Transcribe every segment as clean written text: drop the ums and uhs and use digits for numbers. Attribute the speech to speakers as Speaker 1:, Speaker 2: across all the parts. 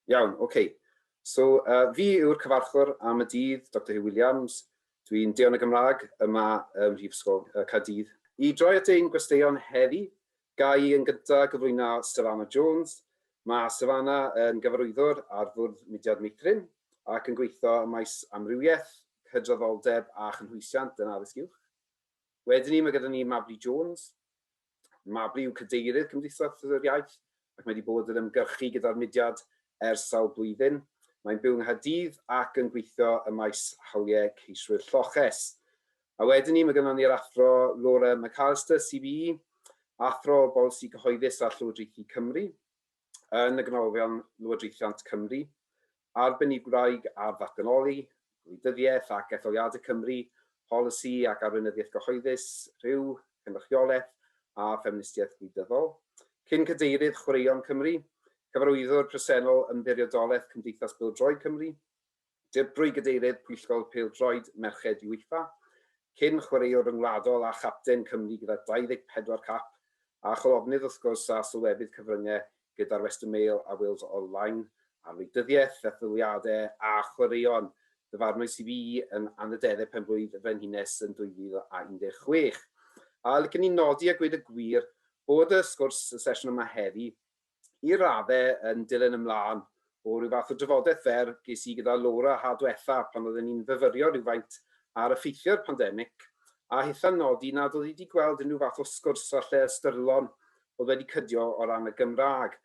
Speaker 1: Iawn, oce. Okay. So, fi yw'r cyfarchwr am y dydd, Dr Huw Williams. Dwi'n Deon y Gymraeg yma ym Mhrifysgol Caerdydd. I droi at ein gwesteion heddi, ga i yn gyntaf gyflwyno Savannah Jones. Mae Savannah yn gyfarwyddwr ar Fwrdd Mudiad Meithrin ac yn gweithio ym maes amrywiaeth, cydraddoldeb a chynhwysiant yn addysg uwch. Wedyn ni, mae gyda ni Mabli Jones. Mabli yw cadeirydd Cymdeithas yr Iaith ac mae wedi bod yn ymgyrchu gyda'r mudiad ers sawl blwyddyn. Mae'n byw yng Nghaerdydd ac yn gweithio ym maes hawliau ceiswyr lloches. A wedyn ni, mae gynnon ni'r Athro Laura McAllister, CBE, Athro o Bolisi Cyhoeddus a Llywodraethu Cymru, yn y Ganolfan Lywodraethiant Cymru, arbenigwraig ar ddatganoli, gwleidyddiaeth ac etholiadau Cymru, polisi ac arweinyddiaeth gyhoeddus, rhyw, cynrychiolaeth a ffeministiaeth gwleidyddol, cyn cadeirydd Chwaraeon Cymru, cyfarwyddwr presennol Ymddiriedolaeth Cymdeithas Bêl-droed Cymru, Dirprwy Gadeirydd Pwyllgor Pêl-droed Merched UEFA, cyn chwaraewr ryngwladol a chapten Cymru gyda 24 cap, a cholofnydd wrth gwrs a sylwebydd cyfryngau gyda'r Western Mail a Wales Online ar wleidyddiaeth, etholiadau a chwaraeon. Dyfarnwyd CBE yn anrhydeddau pen-blwydd y Frenhines yn 2016. A licen i nodi a gweud y gwir bod y sgwrs, y sesiwn yma heddi, i raddau yn dilyn ymlaen o ryw fath o drafodaeth fer ges i gyda Laura ha dwetha pan oedden ni'n fyfyrio rhywfaint ar effeithiau'r pandemig, a hitha'n nodi nad oedd hi wedi gweld unrhyw fath o sgwrs falle ystyrlon oedd wedi cydio o ran y Gymraeg.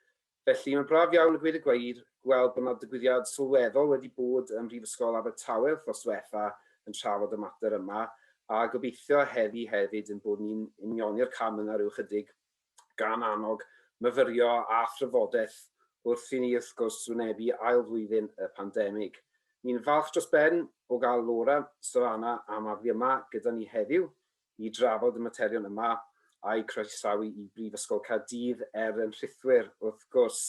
Speaker 1: Felly mae'n braf iawn a gweud y gwir gweld bod 'na digwyddiad sylweddol wedi bod ym Mhrifysgol Abertawe wythnos dwetha yn trafod y mater yma, a gobeithio heddi hefyd ein bod ni'n unioni'r cam yna ryw chydig gan annog myfyrio a thrafodaeth wrth i ni wrth gwrs wynebu ail flwyddyn y pandemig. Ni'n falch dros ben o gael Laura, Savannah a Mabli yma gyda ni heddiw i drafod y materion yma a'u croesawu i Brifysgol Caerdydd er yn rhithwir wrth gwrs.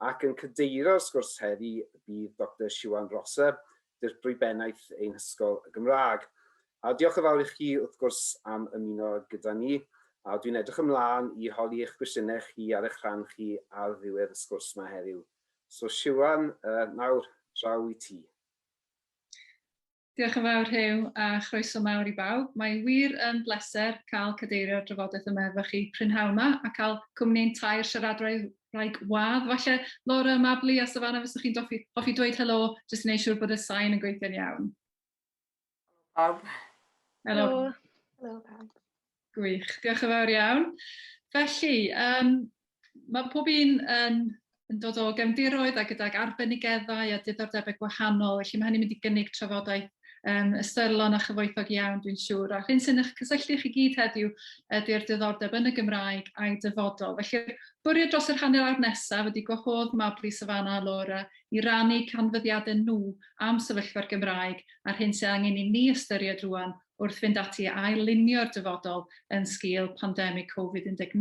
Speaker 1: Ac yn cadeirio'r sgwrs heddi bydd Doctor Siwan Rosser, Dirprwy Bennaeth ein Hysgol y Gymraeg. A diolch yn fawr i chi wrth gwrs am ymuno gyda ni, a dwi'n edrych ymlaen i holi eich gwestiynau chi ar eich rhan chi ar ddiwedd y sgwrs yma heddiw. So Siwan, nawr, draw i ti.
Speaker 2: Diolch yn fawr Huw a chroeso mawr i bawb. Mae wir yn bleser cael cadeirio'r drafodaeth yma efo chi prynhawn yma a cael cwmni ein tair siaradwraig wadd. Falle Laura, Mabli a Savannah fyswch chi'n doffi, hoffi dweud helo jyst i wneud siŵr bod y sain yn gweithio'n iawn.
Speaker 3: Helo pawb.
Speaker 2: Helo.
Speaker 3: Helo pawb.
Speaker 2: Gwych, diolch yn fawr iawn. Felly, um, mae pob un yn, yn dod o gefndiroedd a gydag arbenigeddau a diddordebau gwahanol, felly mae hynny'n mynd i gynnig trafodaeth um, ystyrlon a chyfoethog iawn, dwi'n siŵr. A'r hyn sy'n eich cysylltu chi gyd heddiw ydy'r diddordeb yn y Gymraeg a'i dyfodol. Felly'r bwriad dros yr hanner awr nesaf ydy gwahodd Mabli, Savannah a Laura i rannu canfyddiadau nhw am sefyllfa'r Gymraeg a'r hyn sydd angen i ni ystyried rwan wrth fynd ati i ail-lunio'r dyfodol yn sgil pandemig Covid-19.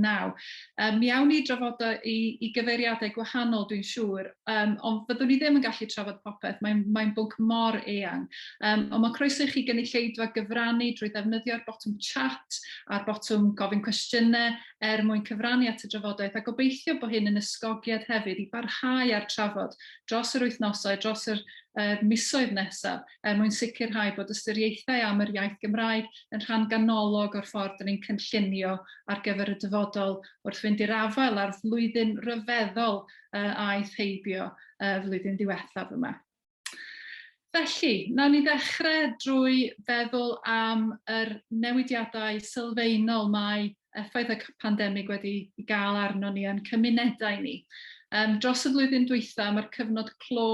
Speaker 2: Um, mi awn ni drafod i, i gyfeiriadau gwahanol, dwi'n siŵr, um, ond fyddwn ni ddim yn gallu trafod popeth, mae'n mae bwnc mor eang. Um, ond mae croeso i chi gynulleidfa gyfrannu drwy ddefnyddio'r botwm chat a'r botwm gofyn cwestiynau er mwyn cyfrannu at y drafodaeth, a gobeithio bod hyn yn ysgogiad hefyd i barhau â'r trafod dros yr wythnosau, dros yr uh, misoedd nesaf, er mwyn sicrhau bod ystyriaethau am yr iaith Gymraeg yn rhan ganolog o'r ffordd dyn ni'n cynllunio ar gyfer y dyfodol wrth fynd i'r afael â'r flwyddyn ryfeddol uh, aeth heibio uh, flwyddyn ddiwethaf yma. Felly, nawn ni ddechrau drwy feddwl am yr newidiadau sylfaenol mae effaith y pandemig wedi gael arno ni a'n cymunedau ni. Um, dros y flwyddyn dwytha, mae'r cyfnod clo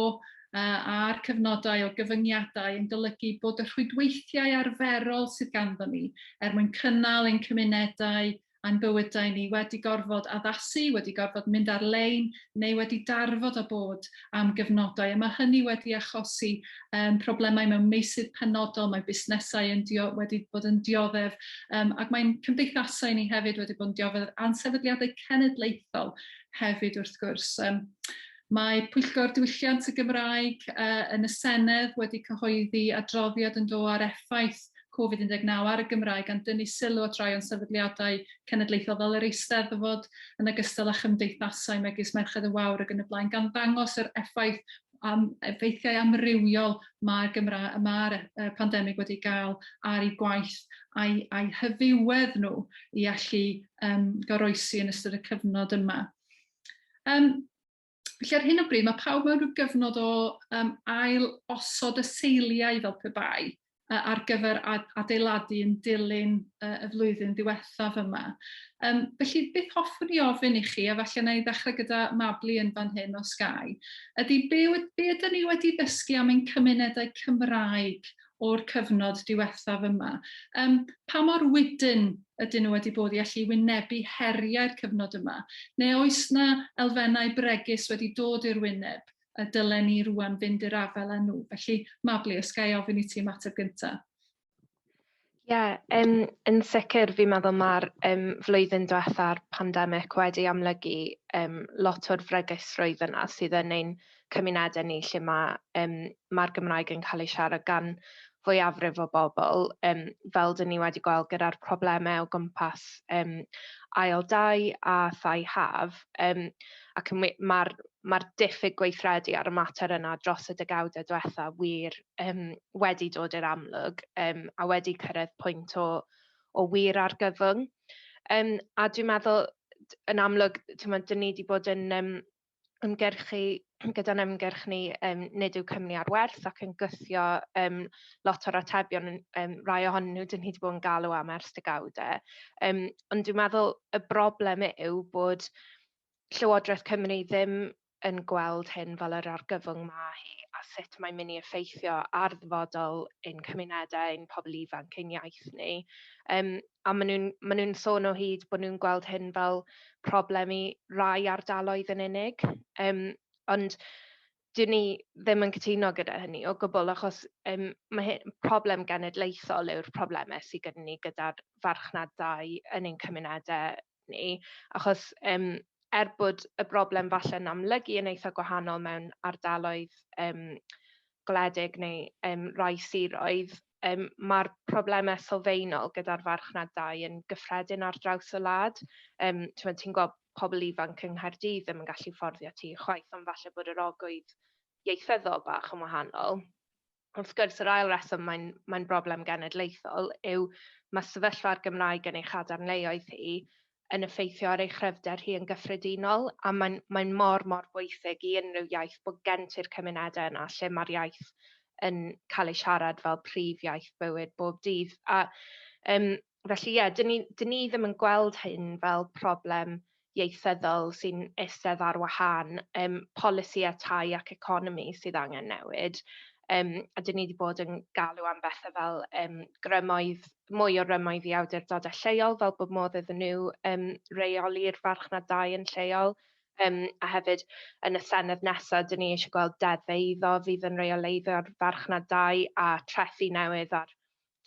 Speaker 2: uh, a'r cyfnodau o gyfyngiadau yn golygu bod y rhwydweithiau arferol sydd ganddo ni er mwyn cynnal ein cymunedau a'n bywydau ni wedi gorfod addasu, wedi gorfod mynd ar-lein neu wedi darfod â bod am gyfnodau. A mae hynny wedi achosi um, problemau mewn meysydd penodol, mae busnesau yn dio, wedi bod yn dioddef, um, ac mae'n cymdeithasau ni hefyd wedi bod yn dioddef, a'n sefydliadau cenedlaethol hefyd wrth gwrs. Um, Mae Pwyllgor Diwylliant y Gymraeg uh, yn y Senedd wedi cyhoeddi adroddiad yn do ar effaith Covid-19 ar y Gymraeg gan dynnu sylw at rai o'n sefydliadau cenedlaethol fel yr Eisteddfod yn ogystal â chymdeithasau megis Merched y Wawr ac yn y blaen, gan ddangos yr effaith am effeithiau amrywiol mae'r Gymra mae'r pandemig wedi gael ar ei gwaith a'i, a'i hyfywedd nhw i allu um, goroesi yn ystod y cyfnod yma. Um, felly ar hyn o bryd mae pawb mewn rhyw gyfnod o um, ail osod y seiliau fel pe bai ar gyfer adeiladu yn dilyn y flwyddyn ddiwethaf yma. Um, felly, beth hoffwn i ofyn i chi, a falle na i ddechrau gyda Mabli yn fan hyn o Sky, ydy be, be ydyn ni wedi ddysgu am ein cymunedau Cymraeg o'r cyfnod diwethaf yma? Um, pa mor wydyn ydyn nhw wedi bod i allu wynebu heriau'r cyfnod yma? Neu oes na elfennau bregus wedi dod i'r wyneb y dylen ni rwan fynd i'r afael â nhw? Felly, Mabli, os ga i ofyn i ti ymateb gyntaf.
Speaker 3: Ie, yeah, um, yn sicr fi'n meddwl mae'r um, flwyddyn diwetha'r pandemig wedi amlygu um, lot o'r fregusrwydd yna sydd yn ein cymunedau ni lle mae, um, mae'r Gymraeg yn cael ei siarad gan fwyafrif o bobl, um, fel dyn ni wedi gweld gyda'r problemau o gwmpas um, ail dai a thai haf. Um, ac mae'r mae diffyg gweithredu ar y mater yna dros y degawdau diwetha wir um, wedi dod i'r amlwg um, a wedi cyrraedd pwynt o, o wir argyfwng. Um, a dwi'n meddwl, yn amlwg, dyn ni wedi bod yn um, ymgyrchu gyda'n ymgyrch ni um, nid yw Cymru ar werth ac yn gythio um, lot o'r atebion, um, rai ohonyn nhw dyn ni wedi bod yn galw am ers degawdau. Um, ond dwi'n meddwl y broblem yw bod Llywodraeth Cymru ddim yn gweld hyn fel yr argyfwng mae hi a sut mae'n mynd i effeithio ar ddyfodol ein cymunedau, ein pobl ifanc, ein iaith ni. Um, a maen nhw'n ma nhw sôn o hyd bod nhw'n gweld hyn fel problem i rai ardaloedd yn unig. Um, ond dyn ni ddim yn cytuno gyda hynny o gwbl, achos um, mae hyn, problem genedlaethol yw'r problemau sydd gyda ni gyda'r farchnad dai yn ein cymunedau ni, achos um, er bod y broblem falle'n amlygu yn eitha gwahanol mewn ardaloedd um, gwledig neu um, rai siroedd, um, mae'r problemau sylfaenol gyda'r farchnad dai yn gyffredin ar draws y wlad. Um, Ti'n ti gweld pobl ifanc yng Nghaerdydd ddim yn gallu fforddio tŷ chwaith, ond falle bod yr ogwydd ieithyddol bach yn wahanol. Wrth gwrs, yr ail reswm mae'n mae broblem genedlaethol yw mae sefyllfa'r Gymraeg yn ei chadarnleoedd hi yn effeithio ar ei chryfder hi yn gyffredinol, a mae'n mae mor, mor bwysig i unrhyw iaith bod gen ti'r cymunedau yna lle mae'r iaith yn cael ei siarad fel prif iaith bywyd bob dydd. A um, felly ie, yeah, dyn ni, dyn ni ddim yn gweld hyn fel problem ieithyddol sy'n eistedd ar wahân, um, polisïau tai ac economi sydd angen newid. Um, a dyn ni wedi bod yn galw am bethau fel um, grymoedd, mwy o rymoedd i awdurdodau lleol, fel bod modd iddyn nhw um, reoli'r farchnad dai yn lleol. Um, a hefyd yn y Senedd nesaf, dyn ni eisiau gweld deddf eiddo fydd yn reoleiddio'r farchnad dai a trethu newydd ar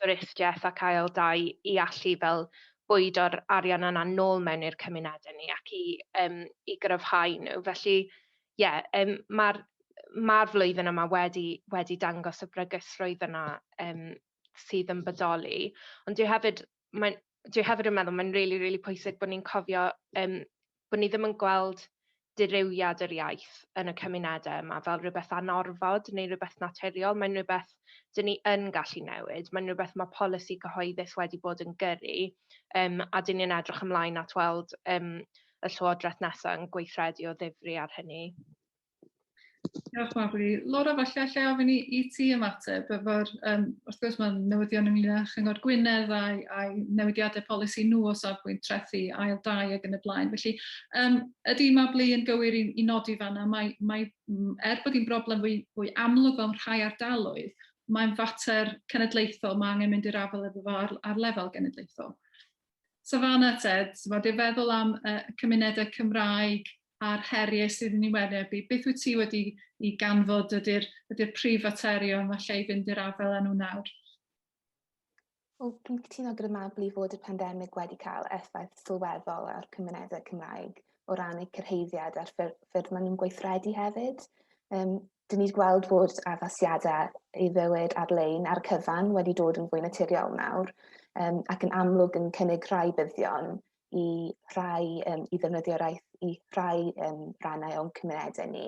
Speaker 3: dwristiaeth ac ail dai i allu fel bwydo'r arian yna nôl mewn i'r cymunedau ni ac i, um, i gryfhau nhw. Felly, ie, yeah, um, mae'r ma flwyddyn yma wedi, wedi dangos y bregysrwydd yna um, sydd yn bodoli. Ond dwi hefyd, mae'n, dwi hefyd yn meddwl mae'n really, really pwysig bod ni'n cofio um, bod ni ddim yn gweld dirywiad yr iaith yn y cymunedau yma fel rhywbeth anorfod neu rhywbeth naturiol. Mae'n rhywbeth dyn ni yn gallu newid. Mae'n rhywbeth mae polisi cyhoeddus wedi bod yn gyrru um, a dyn ni'n edrych ymlaen at weld um, y llywodraeth nesaf yn gweithredu o ddifri ar hynny.
Speaker 2: Diolch Mabli. Laura, falle allai ofyn i, i ti ymateb efo'r, um, wrth gwrs mae'n newyddion ynglyn â Chyngor Gwynedd a'i, a'i newidiadau polisi nhw o safbwynt trethu ail dai ac yn y blaen. Felly, um, ydy Mabli yn gywir i, i nodi fanna, mae, mae, er bod hi'n broblem fwy, fwy amlwg mewn rhai ardaloedd, mae'n fater cenedlaethol, mae angen mynd i'r afael efo fo ar, ar lefel genedlaethol. Savannah, Ted, mae dy feddwl am uh, cymunedau Cymraeg a'r heriau sydd yn ei wynebu, beth wyt ti wedi i ganfod ydy'r ydy prif faterion falle i fynd i'r afael â nhw nawr?
Speaker 4: Wel, dwi'n cytuno gyda Mabli fod y pandemig wedi cael effaith sylweddol ar cymunedau Cymraeg o ran eu cyrhaeddiad a'r ffyrdd maen nhw'n gweithredu hefyd. Dyn ni wedi gweld fod addasiadau i fywyd ar-lein ar y cyfan wedi dod yn fwy naturiol nawr, ac yn amlwg yn cynnig rhai buddion i rhai i ddefnyddio'r iaith i rhai rannau o'n cymunedau ni.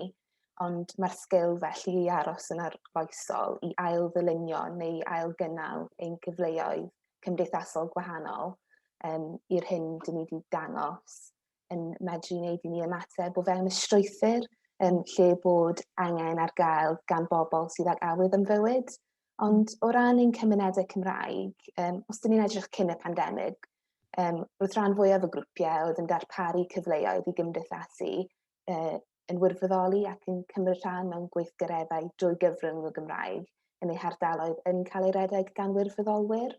Speaker 4: Ond mae'r sgil felly i aros yn arloesol, i ail-ddylunio neu ail-gynnal ein cyfleoedd cymdeithasol gwahanol i'r hyn dyn ni wedi dangos yn medru wneud i ni ymateb o fewn y strwythur lle bod angen ar gael gan bobl sydd ag awydd am fywyd. Ond o ran ein cymunedau Cymraeg, os dyn ni'n edrych cyn y pandemig, roedd rhan fwyaf o grwpiau oedd yn darparu cyfleoedd i gymdeithasu yn wirfoddoli ac yn cymryd rhan mewn gweithgareddau drwy gyfrwng y Gymraeg yn eu hardaloedd yn cael ei redeg gan wirfoddolwyr,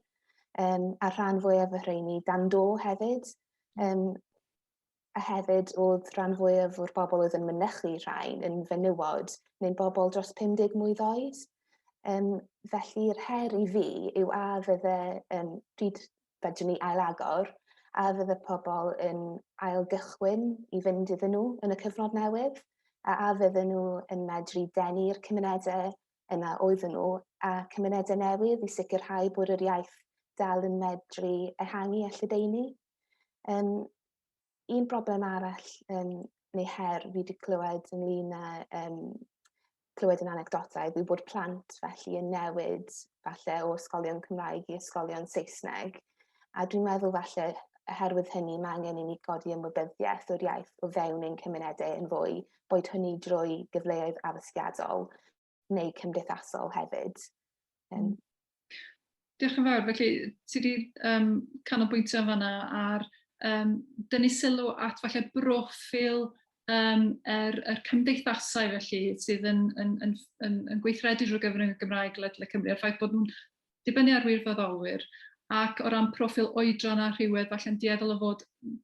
Speaker 4: a rhan fwyaf o rheini dan do hefyd. A hefyd oedd rhan fwyaf o'r bobl oedd yn mynychu rhain yn fenywod neu'n bobl dros 50 mlwydd oed. Felly'r her i fi yw a fydde, pryd fedrwn ni ailagor, a fydde pobl yn ailgychwyn i fynd iddyn nhw yn y cyfnod newydd, a a fydden nhw yn medru denu'r cymunedau yna oedden nhw a cymunedau newydd i sicrhau bod yr iaith dal yn medru ehangu a lledaenu. Un broblem arall neu her fi wedi clywed ynglyn â clywed yn anecdotaidd yw bod plant felly yn newid falle o ysgolion Cymraeg i ysgolion Saesneg. A dwi'n meddwl falle oherwydd hynny mae angen i ni godi ymwybyddiaeth o'r iaith o fewn ein cymunedau yn fwy, boed hynny drwy gyfleoedd addysgiadol neu cymdeithasol hefyd.
Speaker 2: Diolch yn fawr. Felly, ti wedi canolbwyntio yn fanna ar dynnu sylw at falle broffil yr cymdeithasau felly sydd yn gweithredu drwy gyfrwng y Gymraeg ledled Cymru, a'r ffaith bod nhw'n dibynnu ar wirfoddolwyr, ac o ran proffil oedran a rhywedd falle'n dueddol o fod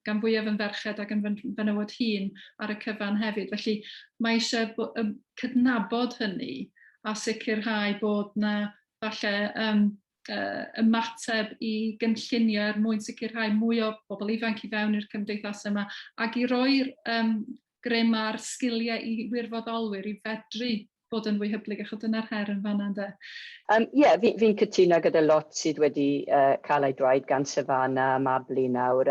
Speaker 2: gan fwyaf yn ferched ac yn fenywod hŷn ar y cyfan hefyd. Felly mae eisiau cydnabod hynny a sicrhau bod 'na falle ymateb i gynlluniau er mwyn sicrhau mwy o bobl ifanc i fewn i'r cymdeithasau yma ac i roi'r grym a'r sgiliau i wirfoddolwyr i fedru bod yn fwy hyblyg, achos dyna'r her yn fanna, ynde?
Speaker 5: Ie, fi cytuno gyda lot sydd wedi cael ei dweud gan Savannah a Mabli nawr.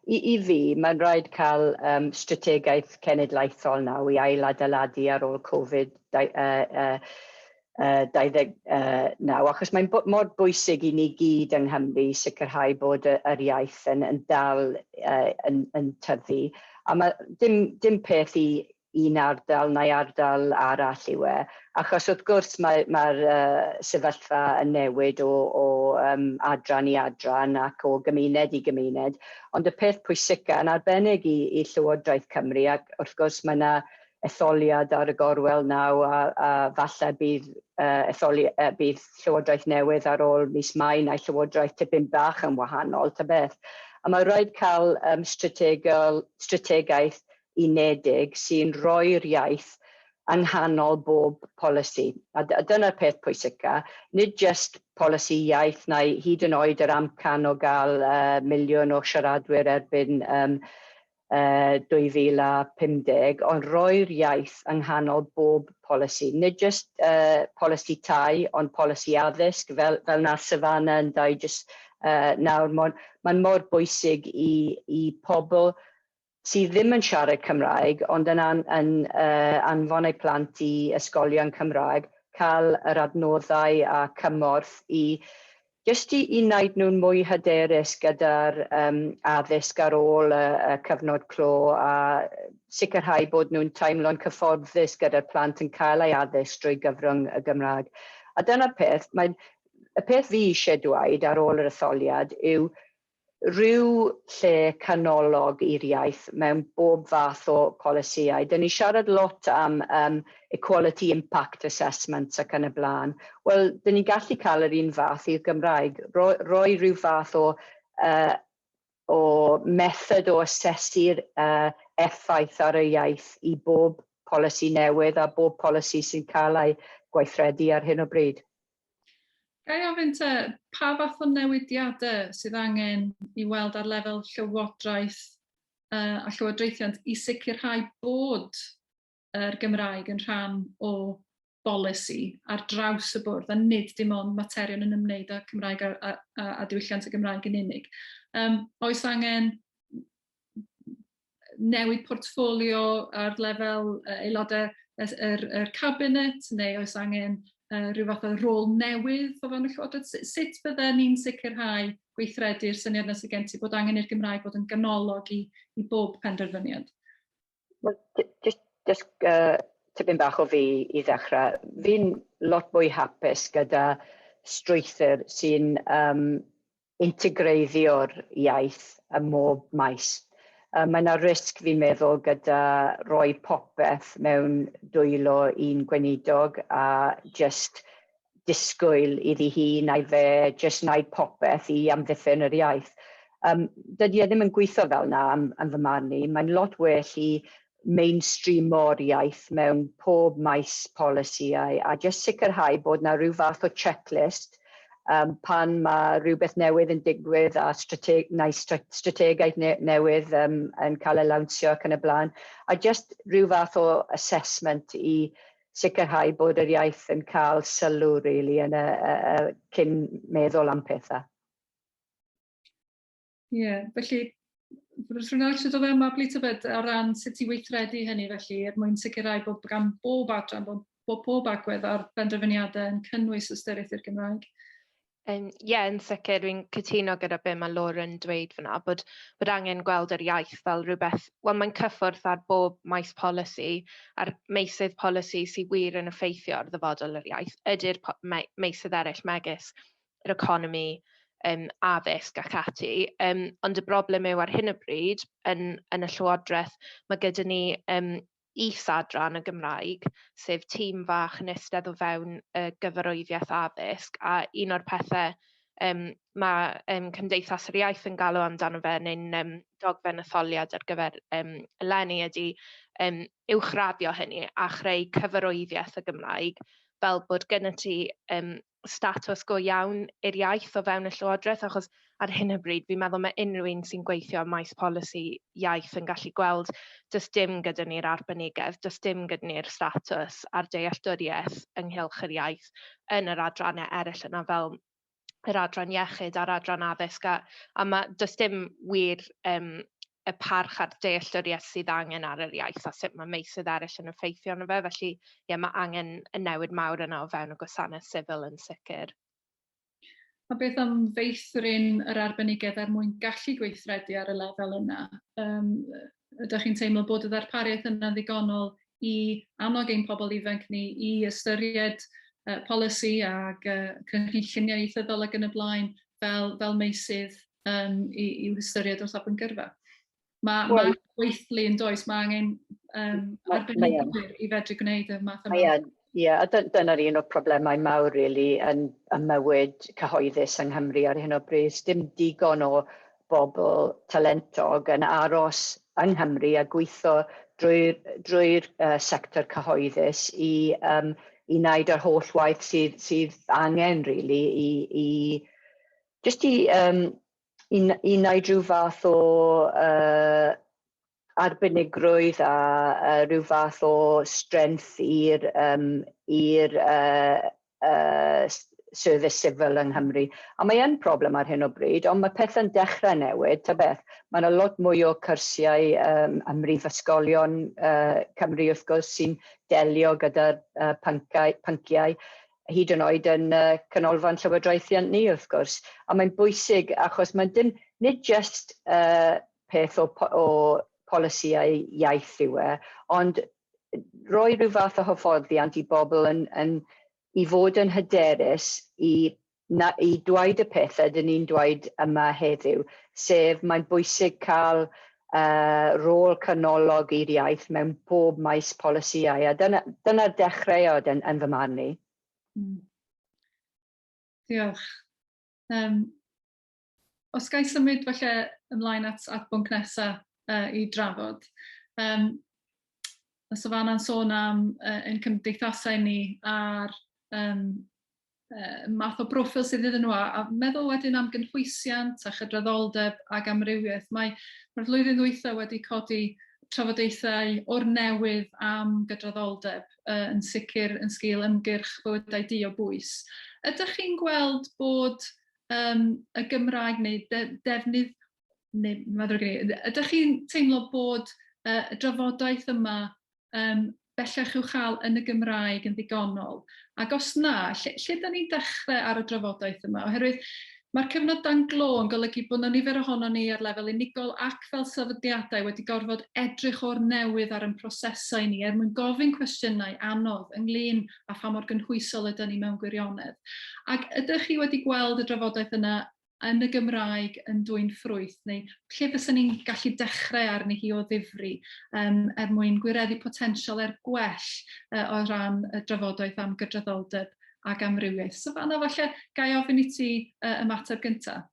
Speaker 5: I fi, mae'n rhaid cael strategaeth cenedlaethol nawr i ailadeiladu ar ôl Covid 29, achos mae'n mor bwysig i ni gyd yng Nghymru sicrhau bod yr iaith yn dal yn tyfu. A mae dim peth i un ardal neu ardal arall yw e, achos wrth gwrs mae'r sefyllfa yn newid o adran i adran ac o gymuned i gymuned, ond y peth pwysica yn arbennig i Llywodraeth Cymru, ac wrth gwrs mae yna etholiad ar y gorwel nawr a falle bydd Llywodraeth newydd ar ôl mis Mai neu Llywodraeth tipyn bach yn wahanol, ta beth. A mae rhaid cael strategaeth unedig sy'n rhoi'r iaith yng nghanol bob polisi. A dyna'r peth pwysica, nid just polisi iaith neu hyd yn oed yr amcan o gael 1 miliwn o siaradwyr erbyn 2050, ond roi'r iaith yng nghanol bob polisi. Nid just polisi tai, ond polisi addysg, fel nath Savannah yn dweud just nawr. Mae'n mor bwysig i pobl sydd ddim yn siarad Cymraeg, ond yn anfon eu plant i ysgolion Cymraeg, cael yr adnoddau a cymorth i jyst i wneud nhw'n mwy hyderus gyda'r addysg ar ôl y cyfnod clo a sicrhau bod nhw'n teimlo'n cyfforddus gyda'r plant yn cael ei addysg drwy gyfrwng y Gymraeg. A dyna'r peth, y peth fi eisiau dweud ar ôl yr etholiad yw rhyw lle canolog i'r iaith mewn bob fath o polisïau. Dyn ni siarad lot am equality impact assessments ac yn y blaen. Wel, dyn ni'n gallu cael yr un fath i'r Gymraeg. Roi rhyw fath o method o asesu'r effaith ar y iaith i bob polisi newydd a bob polisi sy'n cael ei gweithredu ar hyn o bryd.
Speaker 2: Ga i ofyn te, pa fath o newidiadau sydd angen i weld ar lefel llywodraeth a llywodraethiant i sicrhau bod yr Gymraeg yn rhan o bolisi ar draws y bwrdd a nid dim ond materion yn ymwneud â Cymraeg a, a, a, a diwylliant y Gymraeg yn unig. Um, oes angen newid portffolio ar lefel aelodau yr, yr, yr cabinet, neu oes angen rhyw fath o rôl newydd o fewn y Llywodraeth? Sut bydden ni'n sicrhau gweithredu'r syniad nes y gen ti bod angen i'r Gymraeg fod yn ganolog i, i bob penderfyniad?
Speaker 5: Wel, just, just tipyn bach o fi i ddechrau. Fi'n lot mwy hapus gyda strwythur sy'n um, integreiddio'r iaith ym mhob maes. Mae yna risg, fi'n meddwl, gyda rhoi popeth mewn dwylo un gweinidog a just disgwyl iddi hi neu fe jyst wneud popeth i amddiffyn yr iaith. Um, dydy e ddim yn gweithio fel yna am, am fy marn i. Mae'n lot well i mainstreamo'r iaith mewn pob maes polisïau a jyst sicrhau bod yna rhyw fath o checklist um, pan mae rhywbeth newydd yn digwydd a strateg neu strategaeth ne newydd um, yn cael ei lawnsio ac yn y blaen, a jyst rhyw fath o assessment i sicrhau bod yr iaith yn cael sylw really, yn y, y, y, cyn meddwl am pethau.
Speaker 2: Ie, yeah, felly rhywun arall sydd o fewn Mabli tybed o ran sut i weithredu hynny felly er mwyn sicrhau bod gan bob adran, bod, bod pob agwedd ar benderfyniadau yn cynnwys ystyriaeth i'r Gymraeg.
Speaker 3: Ie, yeah, yn sicr, dwi'n cytuno gyda be mae Laura yn dweud fyna, bod, bod angen gweld yr iaith fel rhywbeth, wel mae'n cyffwrdd ar bob maes polisi, a'r meysydd polisi sydd wir yn effeithio ar ddyfodol yr iaith, ydy'r me meysydd eraill megis yr economi, um, addysg ac ati. Um, ond y broblem yw ar hyn o bryd, yn, yn y Llywodraeth, mae gyda ni um, is-adran y Gymraeg, sef tîm fach yn eistedd o fewn y gyfarwyddiaeth addysg, a un o'r pethau um, mae um, Cymdeithas yr Iaith yn galw amdano fe yn ein um, dogfen etholiad ar gyfer um, eleni ydy um, uwchraddio hynny a chreu cyfarwyddiaeth y Gymraeg fel bod gennym ti um, statws go iawn i'r iaith o fewn y Llywodraeth, achos ar hyn o bryd fi'n meddwl mae unrhyw un sy'n gweithio ym maes polisi iaith yn gallu gweld does dim gyda ni'r arbenigedd, does dim gyda ni'r statws a'r dealltwriaeth ynghylch yr iaith yn yr adrannau eraill yna fel yr adran iechyd a'r adran addysg a, a ma, does dim wir um, y parch a'r dealltwriaeth sydd angen ar yr iaith a sut mae meysydd eraill yn effeithio arno fe. Felly, ie, mae angen y newid mawr yna o fewn y gwasanaeth sifil yn sicr.
Speaker 2: A beth am feithrin yr arbenigedd er mwyn gallu gweithredu ar y lefel yna? Um, ydych chi'n teimlo bod y ddarpariaeth yna'n ddigonol i annog ein pobl ifanc ni i ystyried uh, polisi ac uh, cynlluniau ieithyddol ac yn y blaen fel, fel meysydd um, i, i'w hystyried wrth abyn gyrfa. Mae well, ma gweithlu yn does, mae angen um, arbenigwyr i fedru gwneud y math yma.
Speaker 5: Ie, yeah, a dyna'r un o'r problemau mawr, really, yn y mywyd cyhoeddus yng Nghymru ar hyn o bryd. Dim digon o bobl talentog yn aros yng Nghymru a gweithio drwy'r drwy uh, sector cyhoeddus i, um, i wneud yr holl waith sydd, sydd angen, really, i, i Jyst i, um, i, i wneud rhyw fath o uh, arbenigrwydd a uh, rhyw fath o strength i'r um, i'r uh, uh, service civil yng Nghymru. A mae yn problem ar hyn o bryd, ond mae pethau'n dechrau newid, ta beth. Mae yna lot mwy o cyrsiau um, ym mhrifysgolion uh, Cymru wrth gwrs sy'n delio gyda'r uh, pynciau, pynciau hyd yn oed yn uh, canolfan llywodraethiant ni, wrth gwrs. A mae'n bwysig achos mae'n dim, nid just uh, peth o, o polisïau iaith yw e, ond rhoi rhyw fath o hyfforddiant i bobl yn, yn, i fod yn hyderus i, na, i dweud y pethau dyn ni'n dweud yma heddiw, sef mae'n bwysig cael uh, rôl canolog i'r iaith mewn pob maes polisïau, a dyna'r dyna dechreuad yn, yn fy marn i.
Speaker 2: Diolch. Um, os ga i symud falle ymlaen at, at bwnc nesaf uh, i drafod. Um, mae Savannah'n sôn am uh, ein cymdeithasau ni a'r um, uh, math o broffil sydd iddyn nhw, a, a meddwl wedyn am gynhwysiant a chydraddoldeb ac amrywiaeth. Mae, mae'r flwyddyn ddwytha wedi codi trafodaethau o'r newydd am gydraddoldeb uh, yn sicr yn sgil ymgyrch bywydau du o bwys. Ydych chi'n gweld bod um, y Gymraeg neu de defnydd, neu mae'n ddrwg gen i, ydych chi'n teimlo bod uh, y drafodaeth yma um, bellach i'w chael yn y Gymraeg yn ddigonol? Ac os na, lle, lle da ni'n dechrau ar y drafodaeth yma? Oherwydd mae'r cyfnod dan glo yn golygu bod yna nifer ohono ni ar lefel unigol ac fel sefydliadau wedi gorfod edrych o'r newydd ar ein prosesau ni er mwyn gofyn cwestiynau anodd ynglyn â pha mor gynhwysol ydyn ni mewn gwirionedd. Ac ydych chi wedi gweld y drafodaeth yna yn y Gymraeg yn dwyn ffrwyth, neu lle fysen ni'n gallu dechrau arni hi o ddifri um, er mwyn gwireddu potensial er gwell uh, o ran y drafodaeth am gydraddoldeb ac amrywiaeth. So fanna falle ga i ofyn i ti uh, ymateb gyntaf?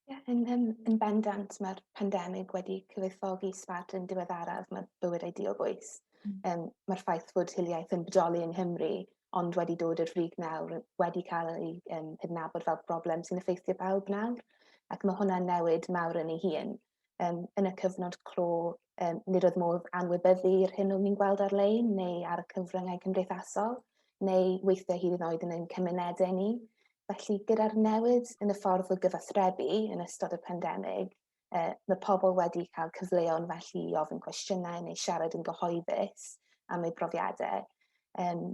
Speaker 4: Ie, yeah, yn, yn, yn bendant mae'r pandemig wedi cyfoethogi sbardun diweddaraf mae bywydau du o bwys. Um, mae'r ffaith fod hiliaeth yn bodoli yng Nghymru ond wedi dod i'r frig nawr, wedi cael ei um, hydnabod fel broblem sy'n effeithio pawb nawr. Ac mae hwnna'n newid mawr yn ei hun. Um, yn y cyfnod clo, um, nid oedd modd anwybyddu'r hyn o'n ni'n gweld ar-lein neu ar y cyfryngau cymdeithasol, neu weithiau hyd yn oed yn ein cymunedau ni. Felly, gyda'r newid yn y ffordd o gyfathrebu yn ystod y pandemig, uh, mae pobl wedi cael cyfleon felly i ofyn cwestiynau neu siarad yn gyhoeddus am eu brofiadau. Um,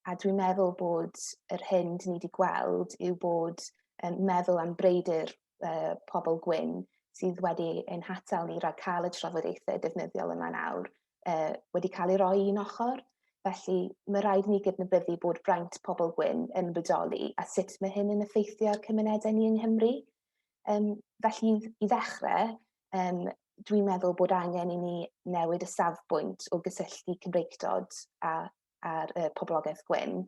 Speaker 4: a dwi'n meddwl bod yr hyn dyn ni wedi gweld yw bod um, meddwl am breuder uh, pobl gwyn sydd wedi ein hatal ni rhag cael y trafodaethau defnyddiol yma nawr uh, wedi cael ei roi un ochr. Felly mae rhaid ni gydnabyddu bod braint pobl gwyn yn bodoli a sut mae hyn yn effeithio ar cymunedau ni yng Nghymru. Um, felly i ddechrau, um, dwi'n meddwl bod angen i ni newid y safbwynt o gysylltu Cymreictod a, a'r uh, poblogaeth gwyn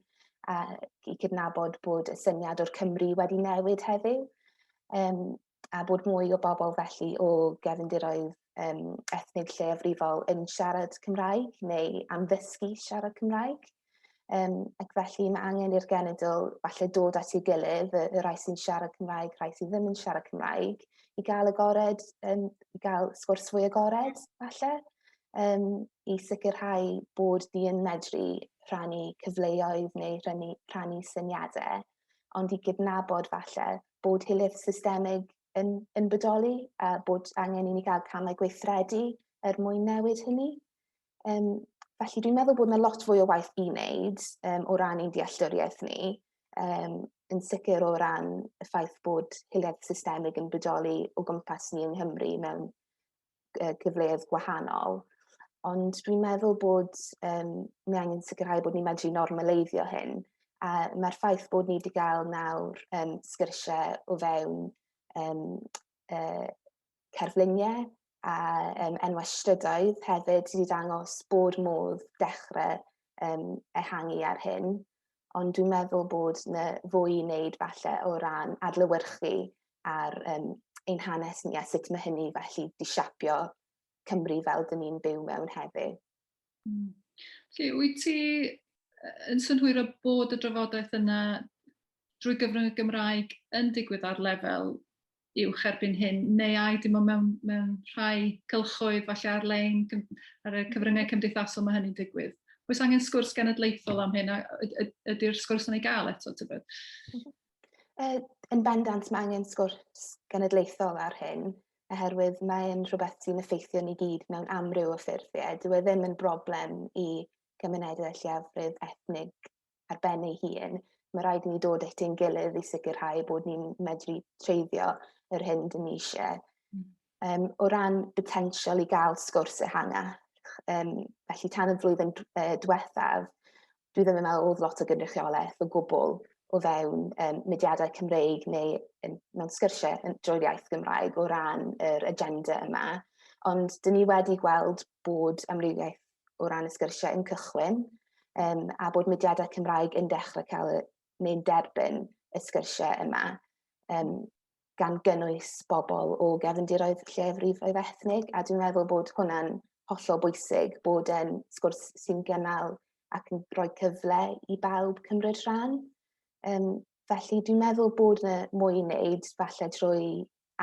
Speaker 4: a i cydnabod bod y syniad o'r Cymru wedi newid heddiw. Um, a bod mwy o bobl felly o gefndiroedd um, ethnig lleiafrifol yn siarad Cymraeg neu am ddysgu siarad Cymraeg. Um, ac felly mae angen i'r genedl falle dod at ei gilydd, y, y rhai sy'n siarad Cymraeg, rhai sydd ddim yn siarad Cymraeg, i gael agored, um, i gael sgwrs fwy agored, falle, um, i sicrhau bod ni yn medru rhannu cyfleoedd neu rhannu, rhannu syniadau, ond i gydnabod falle bod hiliaeth systemig yn, yn bodoli a bod angen i ni gael camau gweithredu er mwyn newid hynny. Um, felly dwi'n meddwl bod yna lot fwy o waith i wneud um, o ran ein dealltwriaeth ni, um, yn sicr o ran y ffaith bod hiliaeth systemig yn bodoli o gwmpas ni yng Nghymru mewn uh, gyfleoedd gwahanol. Ond dwi'n meddwl bod um, ni angen sicrhau bod ni'n medru normaleiddio hyn. A mae'r ffaith bod ni wedi cael nawr um, sgyrsiau o fewn um, uh, cerfluniau a um, enwau strydoedd hefyd wedi dangos bod modd dechrau um, ehangu ar hyn. Ond dwi'n meddwl bod yna fwy i wneud falle o ran adlewyrchu ar um, ein hanes ni a sut mae hynny felly di siapio Cymru fel dyn ni'n byw mewn heddiw.
Speaker 2: Felly, wyt ti yn synhwyro bod y drafodaeth yna drwy gyfrwng y Gymraeg yn digwydd ar lefel uwch erbyn hyn, neu ai dim ond mewn, mewn rhai cylchoedd, falle ar-lein, ar y cyfryngau cymdeithasol mae hynny'n digwydd? Oes angen sgwrs genedlaethol am hyn, a ydy'r sgwrs yn ei gael eto, tybed?
Speaker 4: Uh, yn bendant mae angen sgwrs genedlaethol ar hyn, oherwydd mae'n rhywbeth sy'n effeithio ni gyd mewn amryw o ffurfiau. Dyw e ddim yn broblem i gymunedau lleiafrif ethnig ar ben ei hun. Mae rhaid i ni dod at ein gilydd i sicrhau bod ni'n medru treiddio yr hyn dyn ni eisiau. Um, o ran potensial i gael sgwrs ehangach, um, felly tan y flwyddyn uh, diwethaf, dwi ddim yn meddwl oedd lot o gynrychiolaeth o gwbl o fewn um, mudiadau Cymreig neu yn, mewn sgyrsiau yn, drwy'r iaith Gymraeg o ran yr agenda yma. Ond dyn ni wedi gweld bod amrywiaeth o ran y sgyrsiau yn cychwyn um, a bod mudiadau Cymraeg yn dechrau cael neu'n derbyn y sgyrsiau yma, um, gan gynnwys bobl o gefndiroedd lleiafrifoedd ethnig, a dwi'n meddwl bod hwnna'n hollol bwysig, bod e'n sgwrs sy'n gynnal ac yn rhoi cyfle i bawb cymryd rhan. Um, felly dwi'n meddwl bod yna mwy i wneud, falle trwy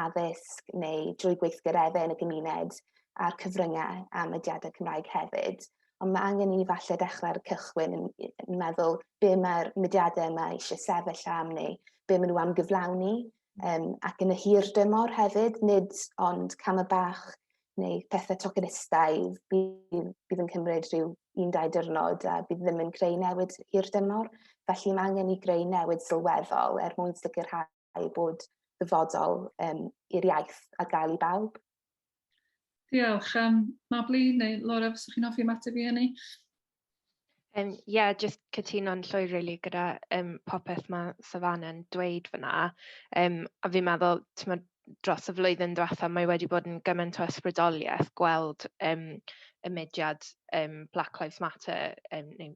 Speaker 4: addysg neu drwy gweithgareddau yn y gymuned. a'r cyfryngau a mudiadau Cymraeg hefyd. Ond mae angen i ni falle dechrau ar y cychwyn yn, yn meddwl be mae'r mudiadau yma eisiau sefyll am neu be maen nhw am gyflawni. Ac yn y hir dymor hefyd, nid ond camau bach neu pethau tocenistaidd bydd yn cymryd rhyw un, dau diwrnod a bydd ddim yn creu newid hir dymor. Felly mae angen i greu newid sylweddol er mwyn sicrhau bod ddyfodol i'r iaith ar gael i bawb.
Speaker 2: Diolch. Mabli neu Laura, fyswch chi'n hoffi ymateb i hynny?
Speaker 3: Yeah, just cytuno'n llwyr really gyda popeth mae Savannah yn dweud fyna. A fi'n meddwl, t'mod, dros y flwyddyn diwetha mae wedi bod yn gymaint o ysbrydoliaeth gweld y mudiad Black Lives Matter neu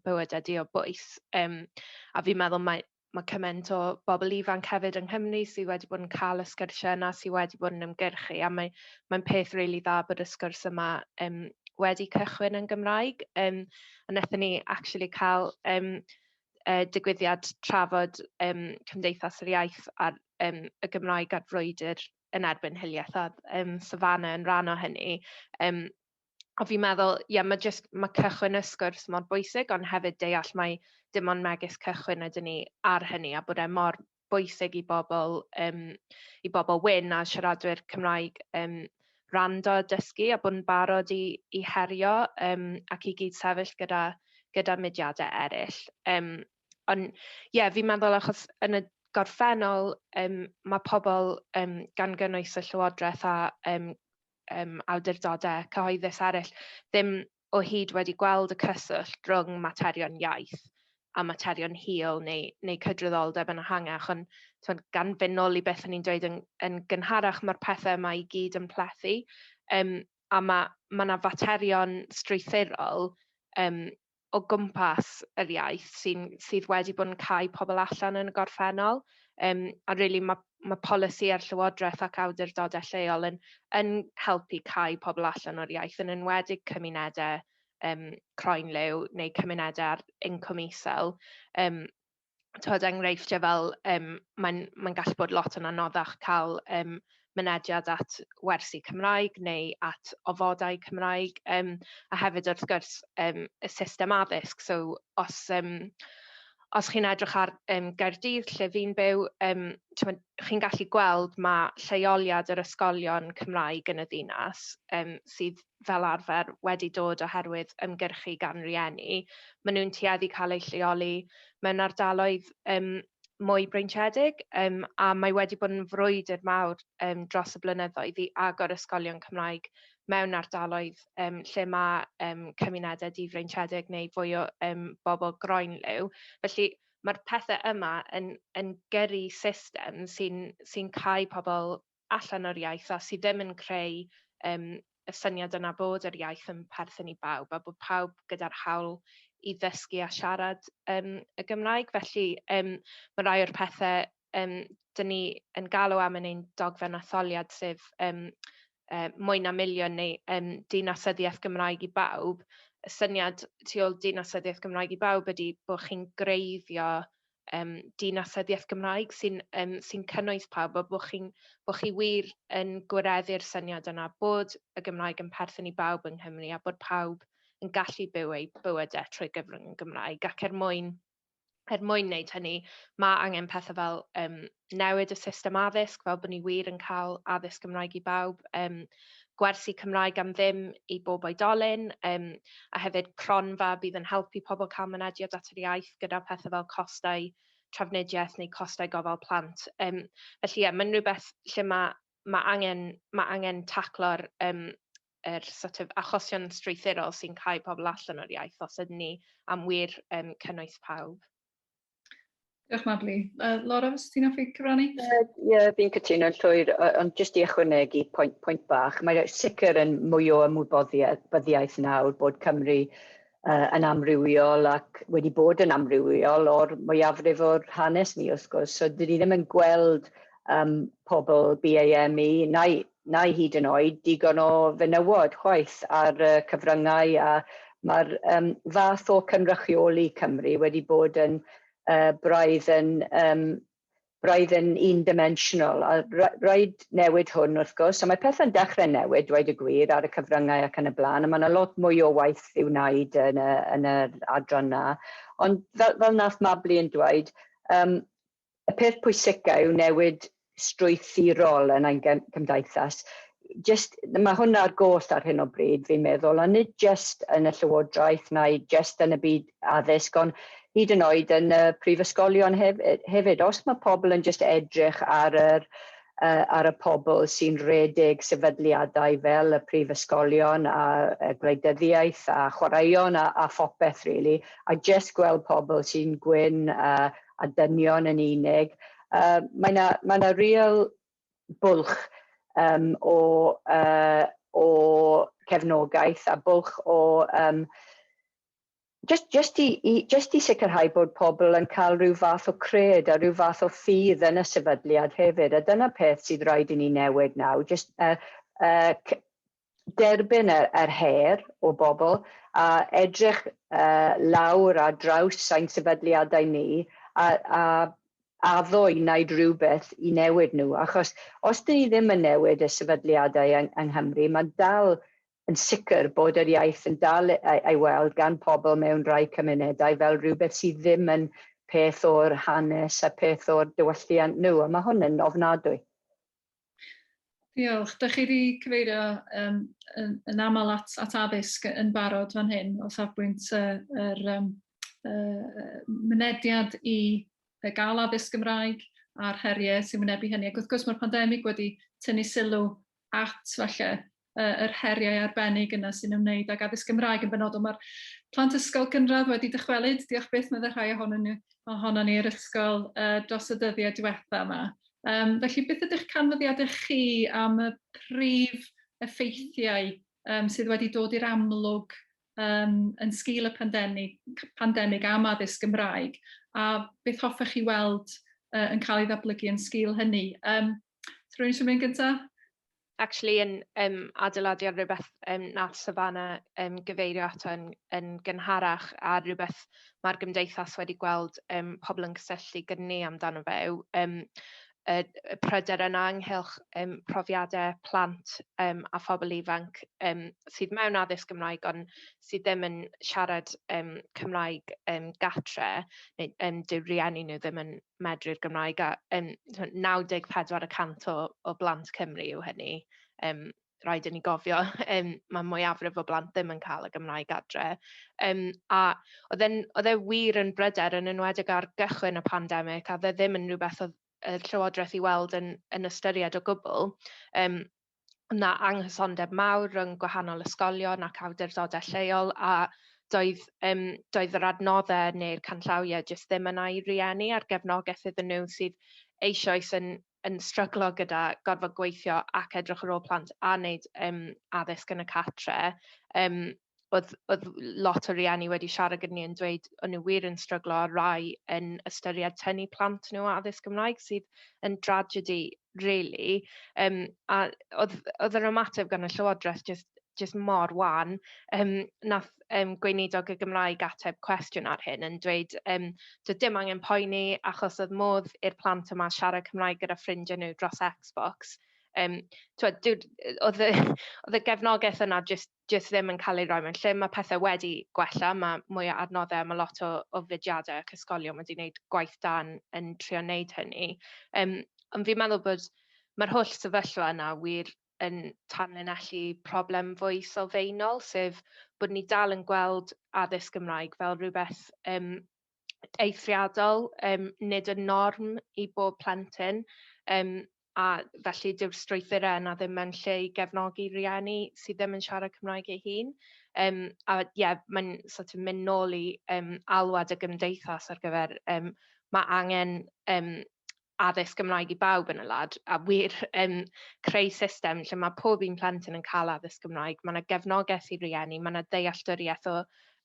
Speaker 3: Bywydau Du o Bwys. A fi'n meddwl mae cymaint o bobl ifanc hefyd yng Nghymru sydd wedi bod yn cael y sgyrsiau yna, sydd wedi bod yn ymgyrchu, a mae'n peth rili dda bod y sgwrs yma wedi cychwyn yn Gymraeg. A wnaethon ni actually cael digwyddiad trafod Cymdeithas yr Iaith ar y Gymraeg a'r frwydr yn erbyn hiliaeth, a Savannah yn rhan o hynny. A fi'n meddwl, ie, yeah, mae cychwyn y sgwrs mor bwysig, ond hefyd deall mai dim ond megis cychwyn ydyn ni ar hynny, a bod e mor bwysig i bobl wyn a siaradwyr Cymraeg wrando a dysgu a bod yn barod i herio ac i gyd sefyll gyda mudiadau eraill. Ond ie, yeah, fi'n meddwl achos yn y gorffennol mae pobl gan gynnwys y Llywodraeth a awdurdodau cyhoeddus eraill ddim o hyd wedi gweld y cyswllt rhwng materion iaith a materion hil neu cydraddoldeb yn ehangach, ond t'mod, gan fynd nôl i beth o'n i'n dweud yn gynharach, mae'r pethau yma i gyd yn plethu, a mae 'na faterion strwythurol o gwmpas yr iaith sydd wedi bod yn cau pobl allan yn y gorffennol. A really mae polisi ar Llywodraeth ac awdurdodau lleol yn helpu cau pobl allan o'r iaith, yn enwedig cymunedau croenliw neu cymunedau ar incwm isel. T'wod, enghreifftiau fel mae'n gallu bod lot yn anoddach cael mynediad at wersi Cymraeg neu at ofodau Cymraeg, a hefyd wrth gwrs y system addysg. So os chi'n edrych ar Gaerdydd, lle fi'n byw, t'mod, chi'n gallu gweld mae lleoliad yr ysgolion Cymraeg yn y ddinas, sydd fel arfer wedi dod oherwydd ymgyrchu gan rieni, maen nhw'n tueddu cael eu lleoli mewn ardaloedd mwy breintiedig, a mae wedi bod yn frwydr mawr dros y blynyddoedd i agor ysgolion Cymraeg mewn ardaloedd lle mae cymunedau difreintiedig neu fwy o bobl groenliw. Felly mae'r pethau yma yn gyrru system sy'n cau pobl allan o'r iaith a sydd ddim yn creu y syniad yna bod yr iaith yn perthyn i bawb a bod pawb gyda'r hawl i ddysgu a siarad y Gymraeg. Felly mae rai o'r pethau dyn ni yn galw am yn ein dogfen etholiad, sef mwy na miliwn neu dinasyddiaeth Gymraeg i bawb. Y syniad tu ôl dinasyddiaeth Gymraeg i bawb ydy bod chi'n greiddio dinasyddiaeth Gymraeg sy'n cynnwys pawb, a bod chi wir yn gwireddu'r syniad yna bod y Gymraeg yn perthyn i bawb yng Nghymru a bod pawb yn gallu byw eu bywydau trwy gyfrwng y Gymraeg. Ac er mwyn wneud hynny, mae angen pethau fel newid y system addysg, fel bod ni wir yn cael addysg Gymraeg i bawb, gwersi Cymraeg am ddim i bob oedolyn, a hefyd cronfa bydd yn helpu pobl cael mynediad at yr iaith gyda pethau fel costau trafnidiaeth neu costau gofal plant. Felly ie, mae'n rhywbeth lle mae angen taclo'r yr sort of achosion strwythurol sy'n cau pobl allan o'r iaith os ydyn ni am wir cynnwys pawb.
Speaker 2: Diolch, Mabli. Laura, fysa ti'n hoffi cyfrannu?
Speaker 5: Ie, yeah, fi'n cytuno'n llwyr, ond jyst i ychwanegu pwynt bach, mae'n sicr yn mwy o ymwybyddiaeth nawr bod Cymru yn amrywiol ac wedi bod yn amrywiol o'r mwyafrif o'r hanes ni, wrth gwrs. So, dyn ni ddim yn gweld pobl BAME, neu hyd yn oed digon o fenywod chwaith ar cyfryngau, a mae'r fath o cynrychioli Cymru wedi bod yn braidd yn braidd yn un-dimensional, a rhaid newid hwn wrth gwrs, a mae pethau'n dechrau newid, dweud y gwir, ar y cyfryngau ac yn y blaen, a mae yna lot mwy o waith i'w wneud yn y, yn yr adran na. Ond fel, fel nath Mabli yn dweud, um, y peth pwysica yw newid strwythurol yn ein cymdeithas. Just, mae hwnna ar goll ar hyn o bryd, fi'n meddwl, a nid just yn y llywodraeth neu just yn y byd addysg, ond hyd yn oed yn y prifysgolion hef hefyd. Os mae pobl yn just edrych ar yr, uh, ar y pobl sy'n rhedeg sefydliadau fel y prifysgolion a, a gwleidyddiaeth a chwaraeon a, a phopeth, really, a just gweld pobl sy'n gwyn a, a dynion yn unig, uh, mae yna mae na real bwlch um, o, uh, o cefnogaeth a bwlch o um, just, just, i, i, just i sicrhau bod pobl yn cael rhyw fath o cred a rhyw fath o ffydd yn y sefydliad hefyd. A dyna peth sydd rhaid i ni newid nawr. Just, uh, uh, derbyn yr, yr her o bobl a edrych uh, lawr a draws ein sefydliadau ni a, a addo i wneud rhywbeth i newid nhw. Achos os dyn ni ddim yn newid y sefydliadau yng, yng Nghymru, mae dal yn sicr bod yr iaith yn dal ei, ei weld gan pobl mewn rhai cymunedau fel rhywbeth sydd ddim yn peth o'r hanes a peth o'r diwylliant nhw, a mae hwn yn ofnadwy.
Speaker 2: Diolch. Dych chi wedi cyfeirio um, yn, yn aml at, at addysg yn barod fan hyn o safbwynt uh, yr um, uh, mynediad i gael addysg Gymraeg a'r heriau sy'n wynebu hynny. Ac wrth gwrs mae'r pandemig wedi tynnu sylw at falle yr heriau arbennig yna sy'n ymwneud ag addysg Gymraeg yn benodol. Mae'r plant ysgol gynradd wedi dychwelyd, diolch byth meddai rhai ohonyn nhw, ohonon ni i'r ysgol uh, dros y dyddiau diwetha yma. Um, felly, beth ydych canfyddiadau chi am y prif effeithiau um, sydd wedi dod i'r amlwg um, yn sgil y pandemig, pandemig am addysg Gymraeg, a beth hoffech chi weld uh, yn cael ei ddatblygu yn sgil hynny? Um, rhywun eisiau mynd gyntaf?
Speaker 3: Actually yn um, adeiladu ar rhywbeth um, nath Savannah um, gyfeirio ato yn, yn gynharach a rhywbeth mae'r gymdeithas wedi gweld um, pobl yn cysylltu gyda ni amdano fe yw um, y, y pryder yna ynghylch um, profiadau plant um, a phobl ifanc um, sydd mewn addysg Gymraeg ond sydd ddim yn siarad um, Cymraeg um, gatre neu um, dyw rieni nhw ddim yn medru'r Gymraeg a um, 94 y cant o, o blant Cymru yw hynny. Um, rhaid i ni gofio, um, mae mwyafrif o blant ddim yn cael y Gymraeg adre. Um, a oedd e wir yn bryder yn enwedig ar gychwyn y pandemig, a oedd e ddim yn rhywbeth oedd y Llywodraeth i weld yn, yn ystyried o gwbl. Um, yna anghysondeb mawr rhwng gwahanol ysgolion ac awdurdodau lleol a doedd, um, doedd yr adnoddau neu'r canllawiau jyst ddim yna i rieni a'r gefnogaeth iddyn nhw sydd eisoes yn, yn stryglo gyda gorfod gweithio ac edrych ar ôl plant a wneud um, addysg yn y catre. Um, oedd, oedd lot o rieni wedi siarad gyda ni yn dweud o'n nhw wir yn stryglo a rai yn ystyried tynnu plant nhw o addysg Gymraeg sydd yn dragedy really. Um, a oedd, oedd yr ymateb gan y Llywodraeth just, just mor wan. Um, nath um, gweinidog y Gymraeg ateb cwestiwn ar hyn yn dweud um, doedd dim angen poeni achos oedd modd i'r plant yma siarad Cymraeg gyda ffrindiau nhw dros Xbox. Um, twed, oedd, y, oedd y gefnogaeth yna just, just ddim yn cael ei roi mewn lle. Mae pethau wedi gwella, mae mwy o adnoddau, mae lot o, o fudiadau ac ysgolion wedi gwneud gwaith da yn, yn trio wneud hynny. Um, ond fi'n meddwl bod mae'r holl sefyllfa yna wir yn tanlinellu problem fwy sylfaenol, sef bod ni dal yn gweld addysg Gymraeg fel rhywbeth um, eithriadol, um, nid y norm i bob plentyn. Um, a felly dyw'r strwythurau yna ddim mewn lle i gefnogi rieni sydd ddim yn siarad Cymraeg ei hun. Um, a ie, yeah, mae'n sort of mynd nôl i um, alwad y gymdeithas ar gyfer um, mae angen um, addysg Gymraeg i bawb yn y wlad, a wir um, creu system lle mae pob un plentyn yn cael addysg Gymraeg, mae yna gefnogaeth i rieni, mae yna dealltwriaeth o,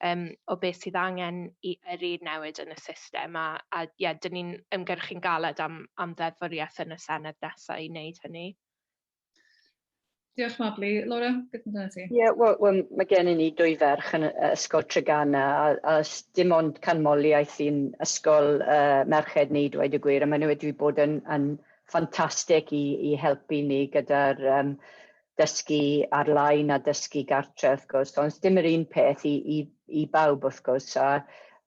Speaker 3: um, o beth sydd angen i yrru newid yn y system, a, a ie, dyn ni'n ymgyrchu'n galed am, am ddeddfwriaeth yn y Senedd nesaf i wneud hynny.
Speaker 2: Diolch Mabli. Laura, beth amdano ti?
Speaker 5: Ie, yeah, wel, well, mae gen i ni dwy ferch yn ysgol Treganna a, a dim ond canmoliaeth i'n ysgol uh, merched ni, dweud y gwir, a maen nhw wedi bod yn, yn ffantastig i, i helpu ni gyda'r um, dysgu ar-lein a dysgu gartre, wrth gwrs, ond dim yr un peth i, i, i bawb, wrth gwrs, a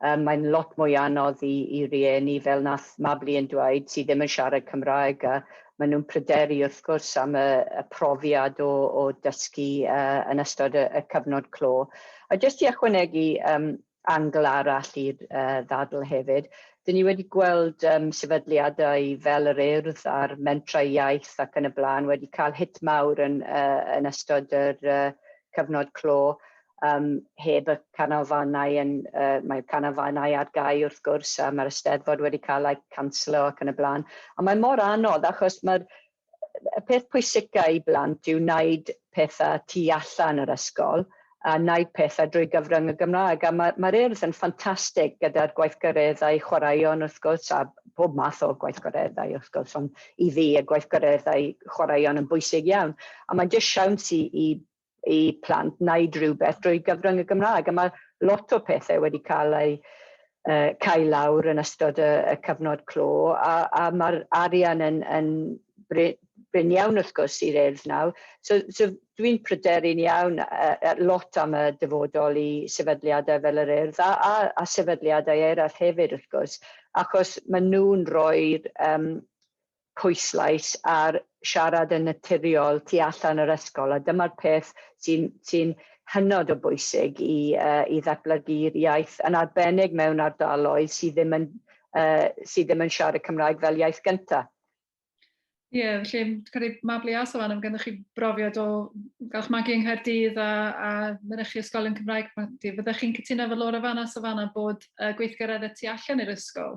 Speaker 5: um, mae'n lot mwy anodd i, i rieni, fel nath Mabli yn dweud, sydd ddim yn siarad Cymraeg, a maen nhw'n pryderu, wrth gwrs, am y, y profiad o, o dysgu uh, yn ystod y, y cyfnod clo. A jyst i ychwanegu um, angl arall i'r uh, ddadl hefyd, dyn ni wedi gweld um, sefydliadau fel yr Urdd a'r Mentrau Iaith ac yn y blaen wedi cael hit mawr yn, uh, yn ystod yr uh, cyfnod clo um, heb y canolfannau yn, uh, mae'r canolfannau ar gau wrth gwrs a mae'r Eisteddfod wedi cael ei canslo ac yn y blaen. A mae mor anodd achos mae'r y peth pwysica i blant yw wneud pethau tu allan yr ysgol a wneud pethau drwy gyfrwng y Gymraeg. A mae'r ma Urdd yn ffantastig gyda'r gweithgareddau chwaraeon wrth gwrs, a pob math o gweithgareddau wrth gwrs, ond i fi y gweithgareddau chwaraeon yn bwysig iawn. A mae'n jyst siawns i, i, i plant wneud rhywbeth drwy gyfrwng y Gymraeg. A mae lot o pethau wedi cael eu uh, cael lawr yn ystod y, y cyfnod clo, a, a mae'r arian yn, yn brin iawn wrth gwrs i'r Urdd nawr. So, so dwi'n pryderu'n iawn uh, lot am y dyfodol i sefydliadau fel yr Urdd a, a, a sefydliadau eraill hefyd wrth gwrs, achos maen nhw'n rhoi'r um, pwyslais ar siarad yn naturiol tu allan yr ysgol, a dyma'r peth sy'n sy hynod o bwysig i, uh, i ddatblygu'r iaith yn arbennig mewn ardaloedd sydd ddim yn, uh, sydd ddim yn siarad Cymraeg fel iaith gyntaf.
Speaker 2: Ie, yeah, felly credu Mabli a Savannah, mae gennych chi brofiad o gael eich magu yng Nghaerdydd a, a mynychu ysgolion Cymraeg. Fyddech chi'n cytuno efo Laura fanna, Savannah, bod uh, gweithgareddau tu allan i'r ysgol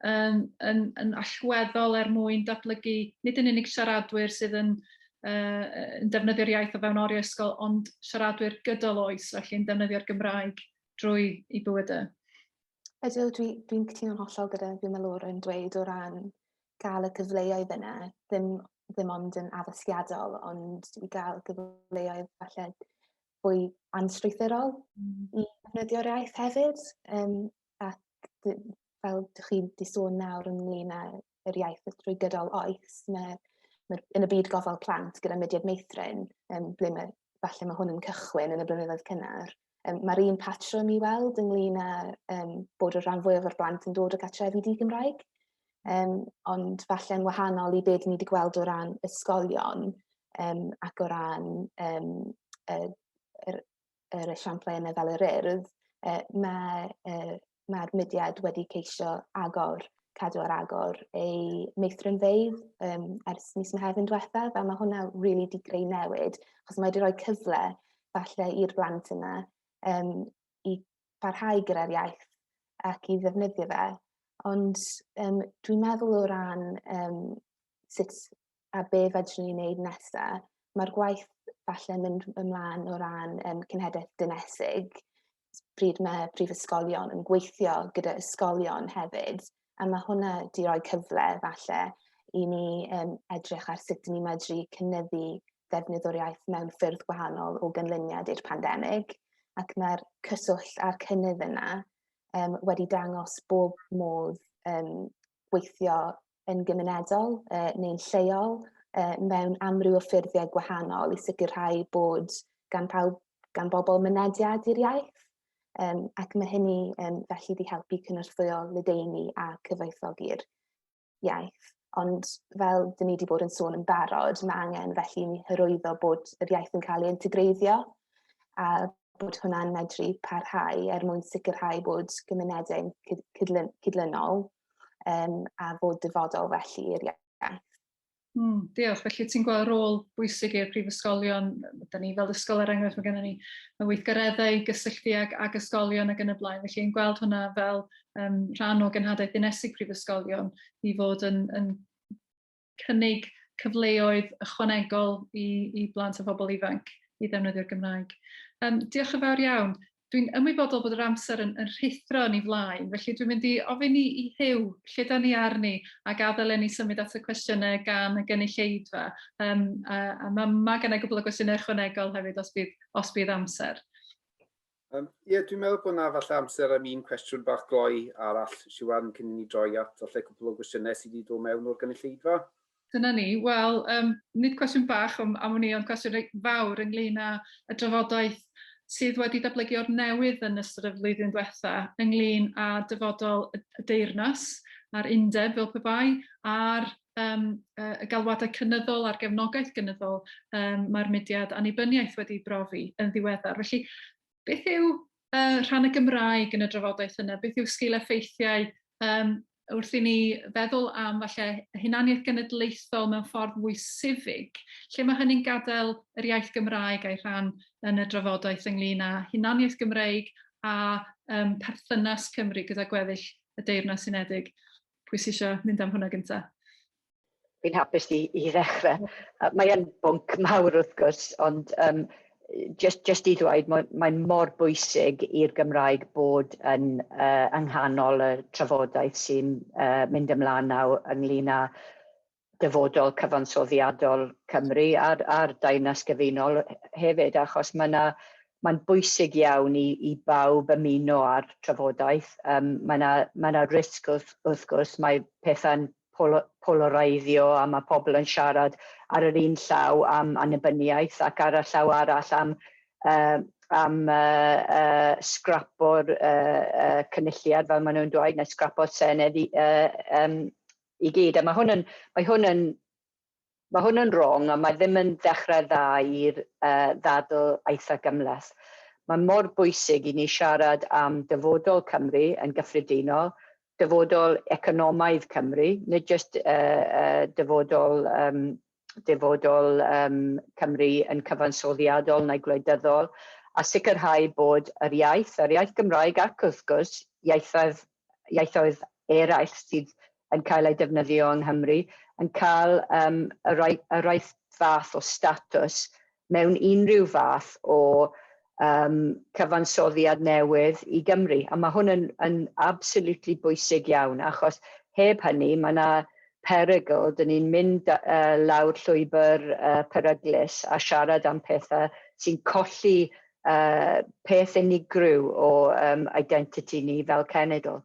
Speaker 2: yn, yn, yn allweddol er mwyn datblygu nid yn unig siaradwyr sydd yn, uh, yn defnyddio'r iaith o fewn oriau ysgol, ond siaradwyr gydol oes, felly yn defnyddio'r Gymraeg drwy i bywydau.
Speaker 4: Ydw, dwi'n dwi, dwi cytuno'n hollol gyda fi mae Laura yn dweud o ran gael y cyfleoedd yna, ddim, ddim ond yn addysgiadol, ond i gael cyfleoedd falle fwy anstrwythurol mm. i ddefnyddio'r iaith hefyd. Um, ac fel dych chi wedi sôn nawr ynglyn â yr iaith drwy gydol oes, mae, mae yn y byd gofal plant gyda mudiad meithrin, um, ble mae, falle mae hwn yn cychwyn yn y blynyddoedd cynnar, um, mae'r un patrwm i weld ynglyn â um, bod y rhan fwyaf o'r blant yn dod o gartrefi di-Gymraeg. Um, ond falle'n wahanol i beth ni wedi gweld o ran ysgolion um, ac o ran um, yr, yr, yr esiamplau yna fel yr urdd, uh, mae, uh, mae'r mudiad wedi ceisio agor, cadw ar agor ei meithrinfeydd um, ers mis Mehefin diwethaf, a mae hwnna really di greu newid, achos mae wedi rhoi cyfle falle i'r blant yna um, i barhau gyda'r iaith ac i ddefnyddio fe. Ond um, dwi'n meddwl o ran um, sut a be fedrwn ni wneud nesaf, mae'r gwaith falle mynd ymlaen o ran um, cenhedlaeth dinesig, pryd mae prifysgolion yn gweithio gyda ysgolion hefyd, a mae hwnna wedi rhoi cyfle falle i ni um, edrych ar sut ni'n medru cynyddu ddefnydd o'r iaith mewn ffyrdd gwahanol o ganlyniad i'r pandemig, ac mae'r cyswllt a'r cynnydd yna um, wedi dangos bob modd um, gweithio yn gymunedol uh, neu'n lleol uh, mewn amryw o ffurfiau gwahanol i sicrhau bod gan, pawb, gan bobl mynediad i'r iaith. Um, ac mae hynny um, felly wedi helpu cynorthwyo ledaenu a cyfoethogi'r iaith. Ond fel dyn ni wedi bod yn sôn yn barod, mae angen felly ni hyrwyddo bod yr iaith yn cael ei integreiddio a bod hwnna'n medru parhau er mwyn sicrhau bod gymunedau'n cydlynol um, a fod dyfodol felly i'r iaith.
Speaker 2: Mm, diolch. Felly ti'n gweld rôl bwysig i'r prifysgolion, da ni fel ysgol er enghraifft, mae gennym ni y weithgareddau i gysylltu ag, ag ysgolion ac yn y blaen. Felly yn gweld hwnna fel um, rhan o genhadaeth ddinesig prifysgolion i fod yn, yn cynnig cyfleoedd ychwanegol i, i blant a phobl ifanc i ddefnyddio'r Gymraeg. Um, diolch yn fawr iawn. Dwi'n ymwybodol bod yr amser yn, yn rhuthro yn ei flaen, felly dwi'n mynd i ofyn i, i Huw lle da ni arni a gadael i ni symud at y cwestiynau gan y gynulleidfa. Um, a, a mae, ma gen i gwbl o gwestiynau ychwanegol hefyd os bydd, os bydd amser.
Speaker 1: Ie, yeah, dwi'n meddwl bod yna falle amser am un cwestiwn bach gloi arall, Siwan, cyn i ni droi at falle cwpl o gwestiynau sydd wedi dod mewn o'r gynulleidfa.
Speaker 2: Dyna ni. Wel, um, nid cwestiwn bach am, am wn i, ond cwestiwn fawr ynglyn â y drafodaeth sydd wedi datblygu o'r newydd yn ystod y flwyddyn diwetha ynglyn â dyfodol y deyrnas a'r undeb fel pe bai, a'r um, y galwadau cynyddol a'r gefnogaeth gynyddol um, mae'r mudiad annibyniaeth wedi brofi yn ddiweddar. Felly, beth yw uh, rhan y Gymraeg yn y drafodaeth yna? Beth yw sgil effeithiau um, wrth i ni feddwl am falle hunaniaeth genedlaethol mewn ffordd mwy sifig, lle mae hynny'n gadael yr iaith Gymraeg a'i rhan yn y drafodaeth ynglyn â hunaniaeth Gymreig a um, perthynas Cymru gyda gweddill y Deyrnas Unedig. Pwy sy'n eisiau mynd am hwnna gyntaf?
Speaker 5: Fi'n hapus i, i ddechrau. Mae yn bwnc mawr wrth gwrs, ond um, just, just i ddweud, mae'n mae mor bwysig i'r Gymraeg bod yn uh, yng nghanol y trafodaeth sy'n uh, mynd ymlaen nawr ynglyn â dyfodol cyfansoddiadol Cymru a'r, a'r Deyrnas Gyfunol hefyd, achos mae yna mae'n bwysig iawn i, i bawb ymuno â'r trafodaeth. Um, mae yna mae yna risg wrth, wrth gwrs, mae pethau'n pol polareiddio a mae pobl yn siarad ar yr un llaw am annibyniaeth ac ar y llaw arall am, uh, am uh, uh, scrapo'r uh, uh, cynulliad, fel maen nhw'n dweud, neu scrapo'r senedd i, uh, um, i gyd. A mae hwn yn, mae hwn yn, mae hwn yn wrong a mae ddim yn ddechrau dda i'r uh, ddadl eitha gymhleth. Mae mor bwysig i ni siarad am dyfodol Cymru yn gyffredinol, dyfodol economaidd Cymru, nid jyst uh, uh, dyfodol, um, dyfodol um, Cymru yn cyfansoddiadol neu gwleidyddol, a sicrhau bod yr iaith, yr iaith Gymraeg ac wrth gwrs ieithoedd, ieithoedd eraill sydd yn cael eu defnyddio yng Nghymru, yn cael um, y, rai, y rai fath o statws mewn unrhyw fath o um, cyfansoddiad newydd i Gymru. A mae hwn yn, yn absolutely bwysig iawn, achos heb hynny mae yna perygl, dyn ni'n mynd uh, lawr llwybr uh, peryglus a siarad am pethau sy'n colli uh, peth unigryw o um, identity ni fel cenedl.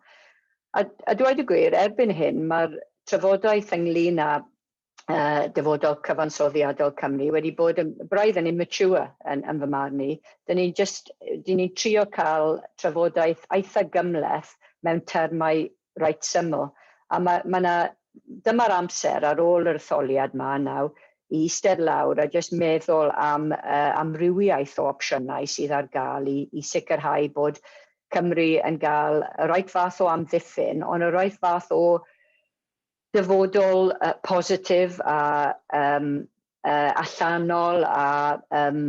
Speaker 5: A, a dweud y gwir, erbyn hyn mae'r trafodaeth ynglyn â uh, dyfodol cyfansoddiadol Cymru wedi bod yn braidd yn immature yn, yn fy marn i. Dyn ni'n just, dyn ni'n trio cael trafodaeth eitha gymhleth mewn termau reit syml. A mae, ma na, dyma'r amser ar ôl yr etholiad ma nawr i eistedd lawr a jyst meddwl am uh, amrywiaeth o opsiynau sydd ar gael i, i sicrhau bod Cymru yn cael y reit fath o amddiffyn, ond y reit fath o dyfodol uh, positif a um, uh, allanol a um,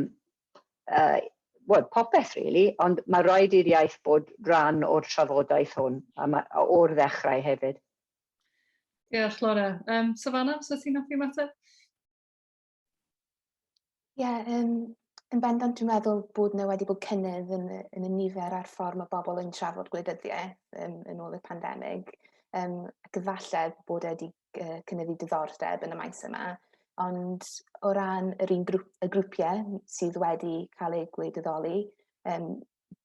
Speaker 5: uh, well, popeth really, ond mae rhaid i'r iaith bod rhan o'r trafodaeth hwn, a ma, o'r ddechrau hefyd.
Speaker 2: Diolch, Laura. Um, Savannah, so ti'n hoffi ymateb?
Speaker 4: Ie, yeah, um, yn bendant dwi'n meddwl bod yna wedi bod cynnydd yn, yn y nifer a'r ffordd mae bobl yn trafod gwleidyddiaeth um, yn ôl y pandemig. Um, ac efallai bod e wedi uh, cynyddu diddordeb yn y maes yma. Ond o ran yr un grŵp, y grwpiau sydd wedi cael eu gwleidyddoli, um,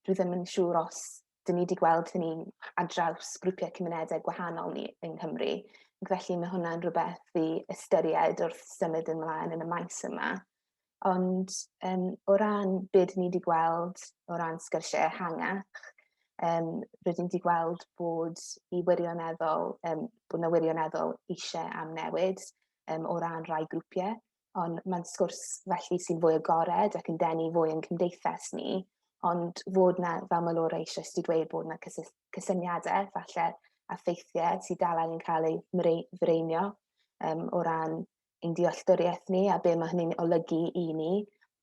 Speaker 4: dwi ddim yn siŵr os dyn ni wedi gweld hynny ar draws grwpiau cymunedau gwahanol ni yng Nghymru. Ac felly mae hwnna'n rhywbeth i ystyried wrth symud ymlaen yn y maes yma. Ond um, o ran be dyn ni wedi gweld o ran sgyrsiau ehangach, um, rydyn ni wedi gweld bod i wirioneddol, um, bod yna wirioneddol eisiau am newid um, o ran rhai grwpiau, ond mae'n sgwrs felly sy'n fwy agored ac yn denu fwy yn cymdeithas ni, ond fod na, fel mae Laura eisoes wedi dweud, bod na cysyniadau falle a ffeithiau sydd dal angen cael eu freinio um, o ran ein dealltwriaeth ni a be mae hynny'n olygu i ni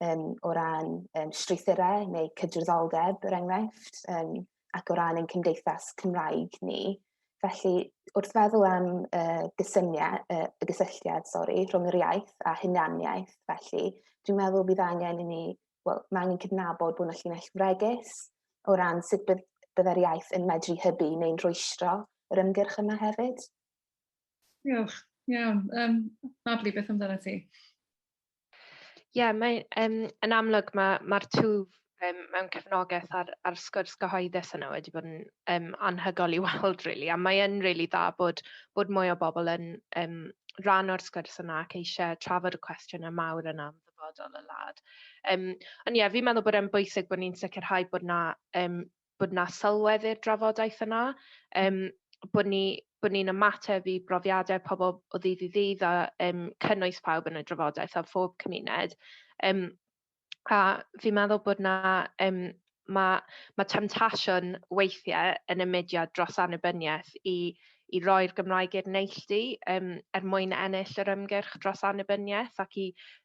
Speaker 4: um, o ran um, strwythurau neu cydraddoldeb, er enghraifft, um, ac o ran ein cymdeithas Cymraeg ni. Felly, wrth feddwl am uh, gysyniad, uh, y gysylltiad sori, rhwng yr iaith a hunaniaeth, felly, dwi'n meddwl bydd angen i ni, wel, mae angen cydnabod bod yna llinell fregus. o ran sut bydd, byddai'r iaith yn medru hybu neu'n rwystro yr ymgyrch yma hefyd.
Speaker 2: Diolch. Iawn. Um, Mabli, beth amdano ti?
Speaker 3: Ie, yeah, mae, um, yn amlwg mae'r ma, twf um, mewn cefnogaeth ar, ar sgwrs gyhoeddus yna wedi bod yn um, anhygoel i weld, really. A mae yn really dda bod, bod mwy o bobl yn um, rhan o'r sgwrs yna ac eisiau trafod y cwestiynau mawr yna am ddyfodol y wlad. Um, ond ie, yeah, fi'n meddwl bod e'n bwysig bod ni'n sicrhau bod na, um, bod na sylwedd i'r drafodaeth yna, um, bod ni bod ni'n ymateb i brofiadau pobl o ddydd i ddydd a um, cynnwys pawb yn y drafodaeth a phob cymuned. Um, a fi'n meddwl bod na, um, mae, mae temtasiwn weithiau yn y mudiad dros annibyniaeth i, i roi'r Gymraeg i'r neilltu um, er mwyn ennill yr ymgyrch dros annibyniaeth ac i,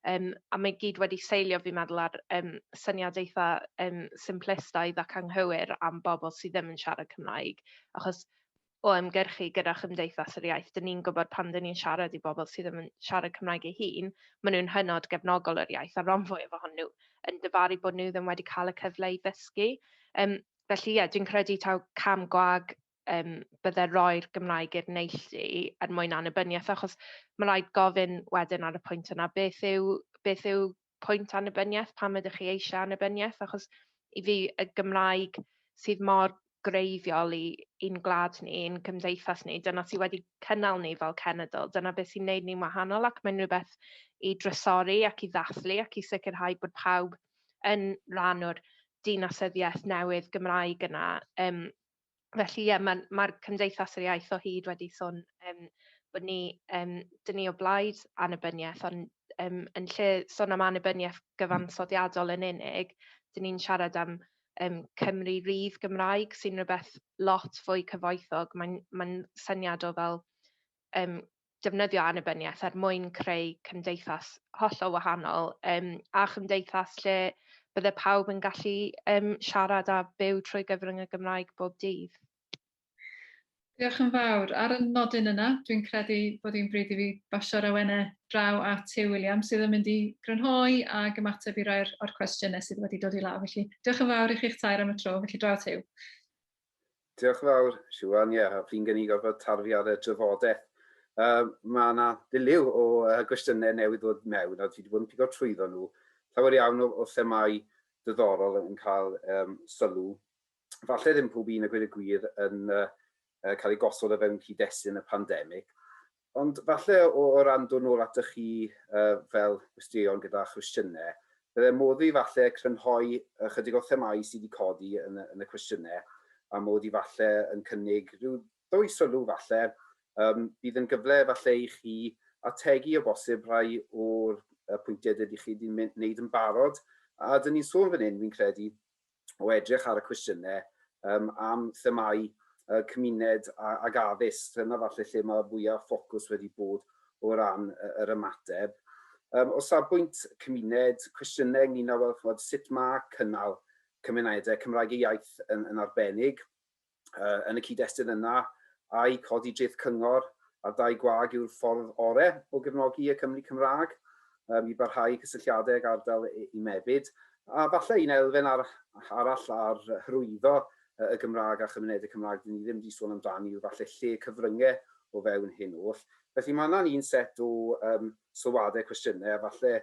Speaker 3: um, a mae gyd wedi seilio fi'n meddwl ar um, syniad eitha um, simplistaidd ac anghywir am bobl sydd ddim yn siarad Cymraeg, achos o ymgyrchu gyda Chymdeithas yr Iaith, dyn ni'n gwybod pan dyn ni'n siarad i bobl sydd ddim yn siarad Cymraeg eu hun, maen nhw'n hynod gefnogol yr iaith, a rhan fwyaf ohonyn nhw yn dyfaru bod nhw ddim wedi cael y cyfle i ddysgu. Um, felly ie, yeah, dwi'n credu taw cam gwag um, bydde roi'r Gymraeg i'r neilltu er mwyn annibyniaeth, achos mae rhaid gofyn wedyn ar y pwynt yna, beth yw, beth yw pwynt annibyniaeth, pam ydych chi eisiau annibyniaeth, achos i fi y Gymraeg sydd mor greiddiol i i'n gwlad ni, i'n cymdeithas ni, dyna sydd wedi cynnal ni fel cenedl, dyna beth sy'n neud ni'n wahanol ac mae'n rhywbeth i drysori ac i ddathlu ac i sicrhau bod pawb yn rhan o'r dinasyddiaeth newydd Gymraeg yna. Um, felly ie, yeah, mae'r ma Cymdeithas yr Iaith o hyd wedi sôn um, bod ni, um, dyn ni o blaid annibyniaeth, ond um, yn lle sôn am annibyniaeth gyfansoddiadol yn unig, dyn ni'n siarad am um, Cymru rydd Gymraeg, sy'n rhywbeth lot fwy cyfoethog. Mae'n mae syniad o fel um, defnyddio annibyniaeth er mwyn creu cymdeithas hollol wahanol um, a chymdeithas lle bydde pawb yn gallu um, siarad a byw trwy gyfrwng y Gymraeg bob dydd.
Speaker 2: Diolch yn fawr. Ar y nodyn yna, dwi'n credu bod hi'n bryd i fi basio'r awenau draw at Huw Williams sydd yn mynd i grynhoi ag ymateb i rai o'r, o'r cwestiynau sydd wedi dod i law. Felly, diolch yn fawr i chi'ch tair am y tro. Felly, draw at Huw.
Speaker 1: Diolch yn fawr, Siwan. Ie, yeah, fi'n gen i gorfod tarfu ar y drafodaeth. Uh, mae yna ddiliw o uh, gwestiynau newydd ddod mewn a dwi wedi bod yn pigo trwyddo nhw. Llawer iawn o, o themâu diddorol yn cael um, sylw. Falle ddim pob un a gweud y gwir yn uh, cael ei gosod o fewn cyd-destun y pandemig. Ond falle o, o ran dod nôl atoch chi uh, fel gwesteion gyda chwestiynau, bydde modd i falle crynhoi ychydig o themâu sydd wedi codi yn y, yn y cwestiynau, a modd i falle yn cynnig rhyw ddwy sylw falle. Um, bydd yn gyfle falle i chi ategu o bosib rhai o'r pwyntiau dydych chi wedi wneud yn barod. A dyn ni'n sôn fan hyn, fi'n credu, o edrych ar y cwestiynau um, am themâu uh, cymuned ag addysg. Dyna falle lle mae fwyaf ffocws wedi bod o ran yr ymateb. Um, o safbwynt cymuned, cwestiynau ynglyn â wel, chymod, sut mae cynnal cymunedau Cymraeg ei iaith yn, yn arbennig, uh, yn y cyd-destun yna, a'i codi dreth cyngor a dau gwag yw'r ffordd orau o gefnogi y Cymru Cymraeg um, i barhau cysylltiadau ag ardal i, i mebyd. A falle un elfen ar, arall ar hyrwyddo y Gymraeg a chymunedau Cymraeg, dyn ni ddim wedi sôn amdani, yw falle lle cyfryngau o fewn hyn oll. Felly mae yna'n un set o um, sylwadau, cwestiynau, a falle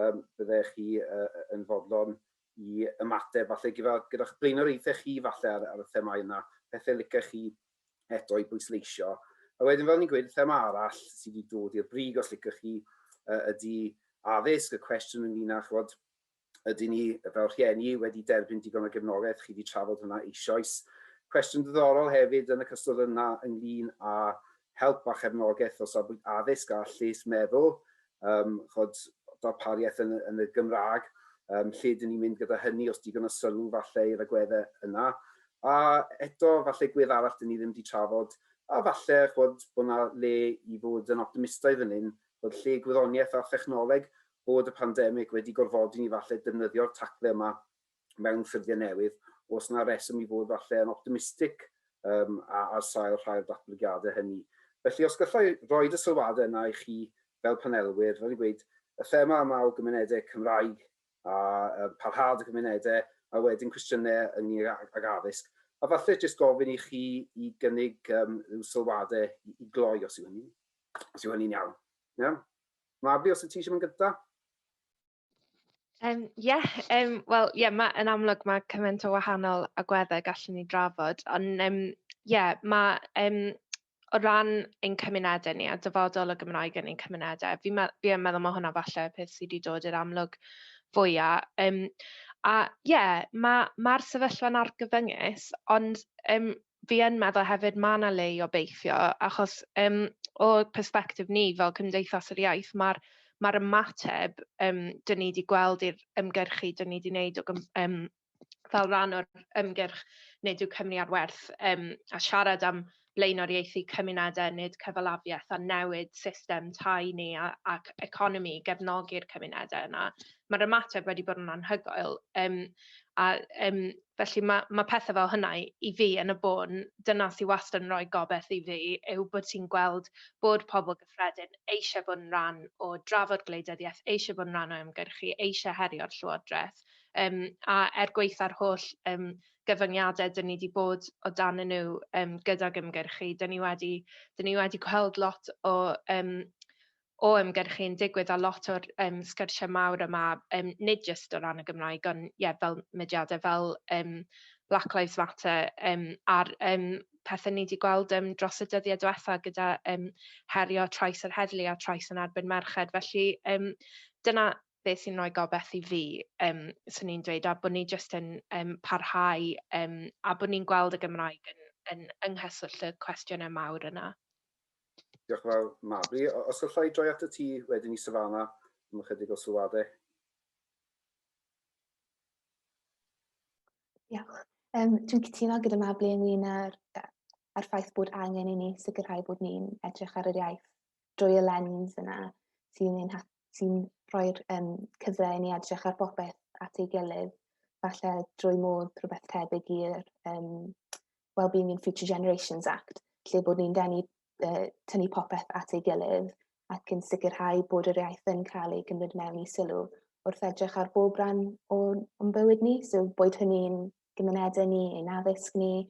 Speaker 1: um, byddech chi uh, yn fodlon i ymateb falle gyda, gyda'ch blaenoriaethau chi falle ar, ar y themâu yna, pethau licech chi eto i bwysleisio. A wedyn, fel ni'n gweud, y thema arall sydd wedi dod i'r brig os licech chi ydy addysg, y cwestiwn ynglyn â, chwod, ydyn ni fel rhieni wedi derbyn digon o gefnogaeth, chi wedi trafod hwnna eisoes. Cwestiwn diddorol hefyd yn y cyswllt yna ynglyn â help a chefnogaeth o safbwynt addysg a lles meddwl, um, chod, darpariaeth yn, yn y Gymraeg, um, lle dyn ni'n mynd gyda hynny os digon o sylw falle i'r agweddau yna. A eto, falle gwedd arall dyn ni ddim wedi trafod, a falle chwod, bod yna le i fod yn optimistaidd fan hyn, bod lle gwyddoniaeth a thechnoleg, bod y pandemig wedi gorfodi ni falle defnyddio'r tacle yma mewn ffurfiau newydd, oes yna reswm i fod falle yn optimistig um, ar sail rhai o'r datblygiadau hynny. Felly, os gallai roi y sylwadau yna i chi fel panelwyr, fel i'n gweud, y thema yma o gymunedau Cymraeg a parhad y cymunedau, a wedyn cwestiynau ynglyn ag addysg. A falle jyst gofyn i chi i gynnig um, rhyw sylwadau i, i gloi os yw hynny, os yw hynny'n iawn. Iawn? Mabli, os y ti eisiau mynd gyda?
Speaker 3: Um, yeah, um, wel, ie, yeah, ma, yn amlwg mae cymaint o wahanol agweddau gallwn ni drafod, ond um, yeah, mae um, o ran ein cymunedau ni a dyfodol y Gymraeg yn ein cymunedau, fi, me fi yn meddwl mae hwnna falle peth sydd wedi dod i'r amlwg fwyaf. Um, a ie, yeah, mae'r ma, sefyllfa'n argyfyngus, ond um, fi yn meddwl hefyd mae yna le i obeithio, achos um, o perspectif ni fel Cymdeithas yr Iaith, mae'r mae'r ymateb um, dyn ni wedi gweld i'r ymgyrchu dyn ni wedi wneud o, um, fel rhan o'r ymgyrch Nid yw Cymru ar werth um, a siarad am blaenoriaethu cymunedau, nid cyfalafiaeth a newid system tai ni a, ac economi i gefnogi'r cymunedau yna. Mae'r ymateb wedi bod yn anhygoel. Um, a um, felly mae, mae pethau fel hynna i fi yn y bôn, dyna sy'n wastad yn rhoi gobeith i fi, yw bod ti'n gweld bod pobl gyffredin eisiau bod yn rhan o drafod gwleidyddiaeth, eisiau bod yn rhan o ymgyrchu, eisiau herio'r llywodraeth. Um, a er gweitha'r holl um, gyfyngiadau dyn ni wedi bod o dan nhw um, gydag ymgyrchu, dyn ni wedi, dyn ni wedi gweld lot o, um, o ymgyrchu yn digwydd a lot o'r um, sgyrsiau mawr yma, um, nid jyst o ran y Gymraeg, ond yeah, fel mudiadau fel um, Black Lives Matter um, a'r um, pethau ni wedi gweld um, dros y dyddiau diwetha gyda um, herio trais yr heddlu a trais yn erbyn merched. Felly um, dyna beth sy'n rhoi gobeith i fi, um, swn i'n dweud, a bod ni jyst yn um, parhau um, a bod ni'n gweld y Gymraeg yn, yn, yng nghyswllt y cwestiynau mawr yna.
Speaker 1: Diolch yn fawr, Mabli. Os allai droi at y ti wedyn i Savannah am ychydig o sylwadau.
Speaker 4: Diolch. Um, dwi'n cytuno gyda Mabli ynglyn â'r, ar ffaith bod angen i ni sicrhau bod ni'n edrych ar yr iaith drwy y lens yna sy'n ein sy'n rhoi'r um, cyfle i ni edrych ar bopeth at ei gilydd, falle drwy modd rhywbeth tebyg i'r um, Wellbeing in Future Generations Act, lle bod ni'n denu, uh, tynnu popeth at ei gilydd ac yn sicrhau bod yr iaith yn cael ei gymryd mewn i sylw wrth edrych ar bob rhan o'n, o'n bywyd ni. So boed hynny'n gymunedau ni, ein addysg ni,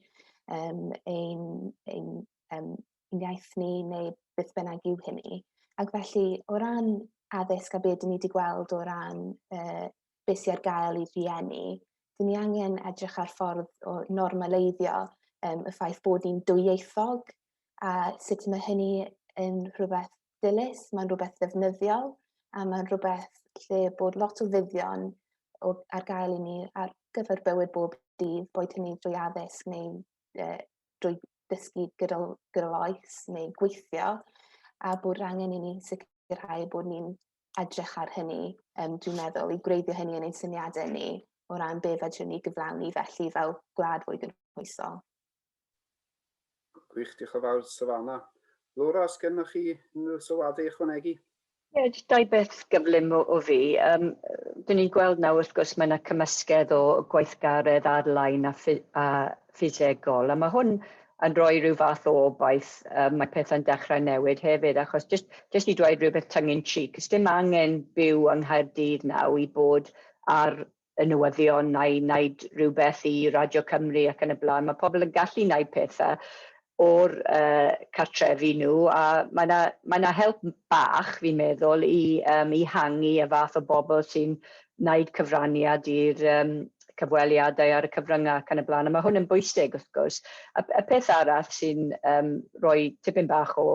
Speaker 4: um, ein, ein, um, ein iaith ni neu beth bynnag yw hynny. Ac felly, o ran addysg a beth dyn ni wedi gweld o ran uh, beth sydd ar gael i rieni, dyn ni angen edrych ar ffordd o normaleiddio um, y ffaith bod ni'n dwyieithog a sut mae hynny yn rhywbeth dilys, mae'n rhywbeth ddefnyddiol a mae'n rhywbeth lle bod lot o fuddion o, ar gael i ni ar gyfer bywyd bob dydd, boed hynny drwy addysg neu uh, drwy dysgu gydol, gydol oes neu gweithio, a bod angen i ni sicrhau bod ni'n edrych ar hynny, um, dwi'n meddwl, i gwreiddio hynny yn ein syniadau ni o ran be fedrwn ni gyflawni felly fel gwlad fwy gynhwysol.
Speaker 1: Gwych, diolch yn fawr, Savannah. Laura, os gennych chi unrhyw sylwadau ychwanegu?
Speaker 5: Ie, yeah, jyst dau beth gyflym o, o fi. Um, dyn ni'n gweld nawr, wrth gwrs, mae yna cymysgedd o gweithgaredd ar-lein a, ffi a ffisegol, a mae hwn yn rhoi rhyw fath o obaith. Um, mae pethau'n dechrau newid hefyd, achos jyst, jyst i dweud rhywbeth tongue in cheek, dim angen byw yng Nghaerdydd nawr i bod ar y newyddion neu wneud rhywbeth i Radio Cymru ac yn y blaen. Mae pobl yn gallu gwneud pethau o'r uh, cartrefi nhw a mae yna mae 'na help bach, fi'n meddwl, i, um, i hangu y fath o bobl sy'n gwneud cyfraniad i'r um, cyfweliadau ar y cyfryngau ac yn y blaen. A mae hwn yn bwysig, wrth gwrs. A, y peth arall sy'n um, rhoi tipyn bach o,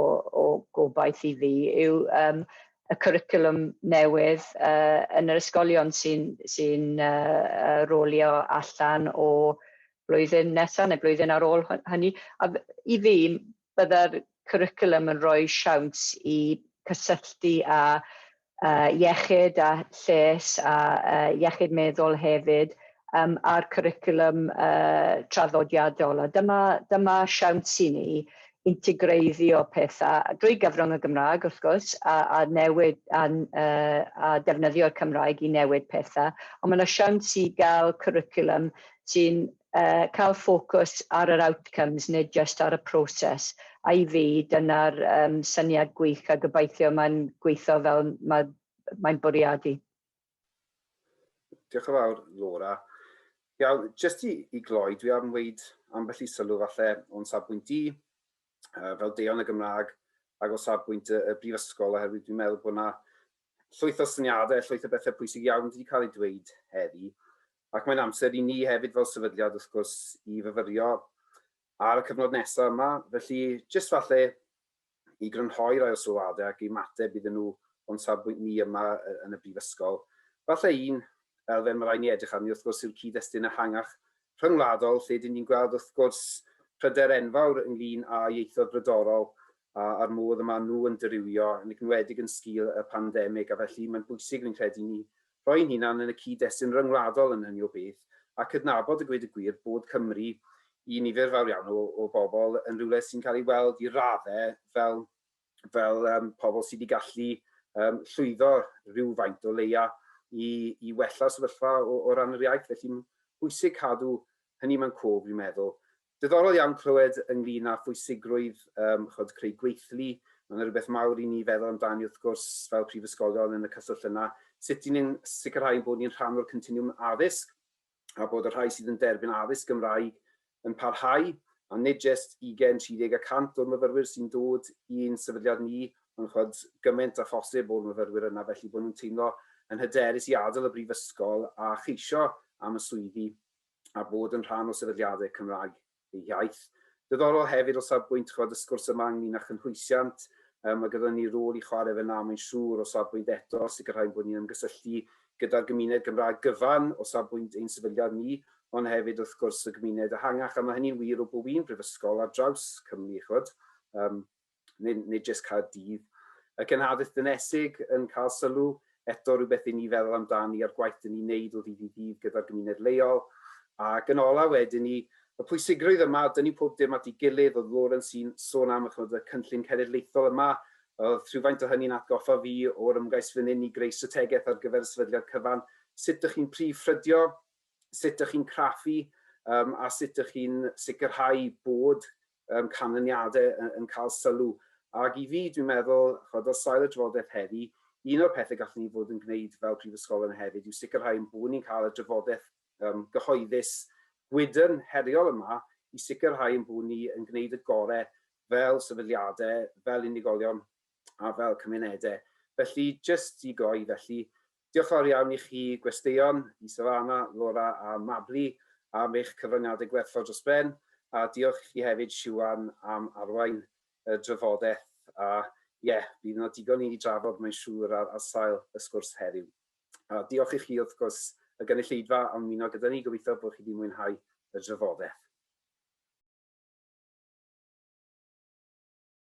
Speaker 5: o gobaith i fi yw um, y cwricwlwm newydd uh, yn yr ysgolion sy'n sy uh, rolio allan o blwyddyn nesaf neu blwyddyn ar ôl hynny. A i fi, byddai'r cwricwlwm yn rhoi siawns i cysylltu â uh, iechyd a lles a uh, iechyd meddwl hefyd um, a'r cwricwlwm uh, traddodiadol. A dyma, dyma siawns i ni integreiddio pethau drwy gyfrwng y Gymraeg wrth gwrs a, a newid a, uh, a defnyddio'r Cymraeg i newid pethau. Ond mae yna siawns i gael cwricwlwm sy'n uh, cael ffocws ar yr outcomes, nid just ar y proses. A i fi, dyna'r um, syniad gwych a gobeithio mae'n gweithio fel mae'n mae bwriadu.
Speaker 1: Diolch yn fawr, Laura. Iawn, jyst i, i gloi, dwi am weid ambell i sylw falle o'n safbwynt i, fel deon y Gymraeg ac o safbwynt y, y brifysgol, oherwydd dwi'n meddwl bod yna llwyth o syniadau, llwyth o bethau pwysig iawn wedi cael eu dweud heddi. Ac mae'n amser i ni hefyd fel sefydliad, wrth gwrs, i fyfyrio ar y cyfnod nesaf yma. Felly, jyst falle i grynhoi rai o'r sylwadau ac i ymateb iddyn nhw o'n safbwynt ni yma yn y brifysgol. Falle un elfen mae rhaid ni edrych arni wrth gwrs yw'r cyd-destun ehangach rhyngwladol lle dyn ni'n gweld wrth gwrs pryder enfawr ynglyn â ieithoedd brodorol a'r modd y maen nhw yn dirywio, yn enwedig yn sgil y pandemig, a felly mae'n bwysig fi'n credu ni rhoi'n hunan yn y cyd-destun ryngwladol yn hynny o beth, a cydnabod a gweud y gwir bod Cymru i nifer fawr iawn o, o bobl yn rhywle sy'n cael ei weld i raddau fel, fel um, pobl sydd wedi gallu um, llwyddo rhywfaint o leia i, i wella'r sefyllfa o, o ran yr iaith. Felly mae'n bwysig cadw hynny mewn cof, fi'n meddwl. Diddorol iawn clywed ynglyn â phwysigrwydd um, chod, creu gweithlu. Mae yna rhywbeth mawr i ni feddwl amdani wrth gwrs fel prifysgolion yn y cyswllt yna. Sut i ni'n sicrhau bod ni'n rhan o'r continwm addysg a bod y rhai sydd yn derbyn addysg Gymraeg yn parhau a nid jyst 20, 30 y cant o'r myfyrwyr sy'n dod i'n sefydliad ni, ond chod gymaint â phosib o'r myfyrwyr yna, felly bod nhw'n teimlo yn hyderus i adael y brifysgol a cheisio am y swyddi a bod yn rhan o sefydliadau Cymraeg eu hiaith. Diddorol hefyd o safbwynt ch'mod y sgwrs yma ynglyn â chynhwysiant, um, mae gyda ni rôl i chwarae fyna, mae'n siŵr o safbwynt eto sicrhau bod ni'n ymgysylltu gyda'r gymuned Gymraeg gyfan o safbwynt ein sefydliad ni, ond hefyd wrth gwrs y gymuned ehangach, a mae hynny'n wir o bob un brifysgol ar draws Cymru, ch'mod. Um, nid, nid jyst Caerdydd. Y cenhadaeth ddinesig yn cael sylw, eto rhywbeth i ni feddwl amdani a'r gwaith dyn ni'n neud o ddydd i ddydd gyda'r gymuned leol. Ac yn ola wedyn ni, y pwysigrwydd yma, dynnu pob dim at ei gilydd, oedd Lauren sy'n sôn am chymod, y cynllun cenedlaethol yma, oedd rhywfaint o hynny'n atgoffa fi o'r ymgais fan hyn i greu strategaeth ar gyfer y sefydliad cyfan. Sut ydych chi'n prif ffrydio, sut ydych chi'n craffu um, a sut ydych chi'n sicrhau bod um, canlyniadau yn, yn cael sylw. Ac i fi, dwi'n meddwl, chod, o sail y drafodaeth heddi, un o'r pethau gallwn ni fod yn gwneud fel prifysgolion hefyd yw sicrhau ein bod ni'n cael y drafodaeth um, gyhoeddus gwydn heriol yma i sicrhau ein bod ni yn gwneud y gorau fel sefydliadau, fel unigolion a fel cymunedau. Felly, jyst i gloi felly, Diolch fawr iawn i chi gwesteion, i Savannah, Laura a Mabli am eich cyfraniadau gwerthfawr dros ben, a diolch i chi hefyd Siwan am arwain y drafodaeth a ie, yeah, bydd yna digon i ni drafod mae'n siŵr ar, ar sail y sgwrs heddiw. A diolch i chi wrth gwrs y gynulleidfa am ymuno gyda ni, gobeithio bod chi wedi mwynhau y drafodaeth.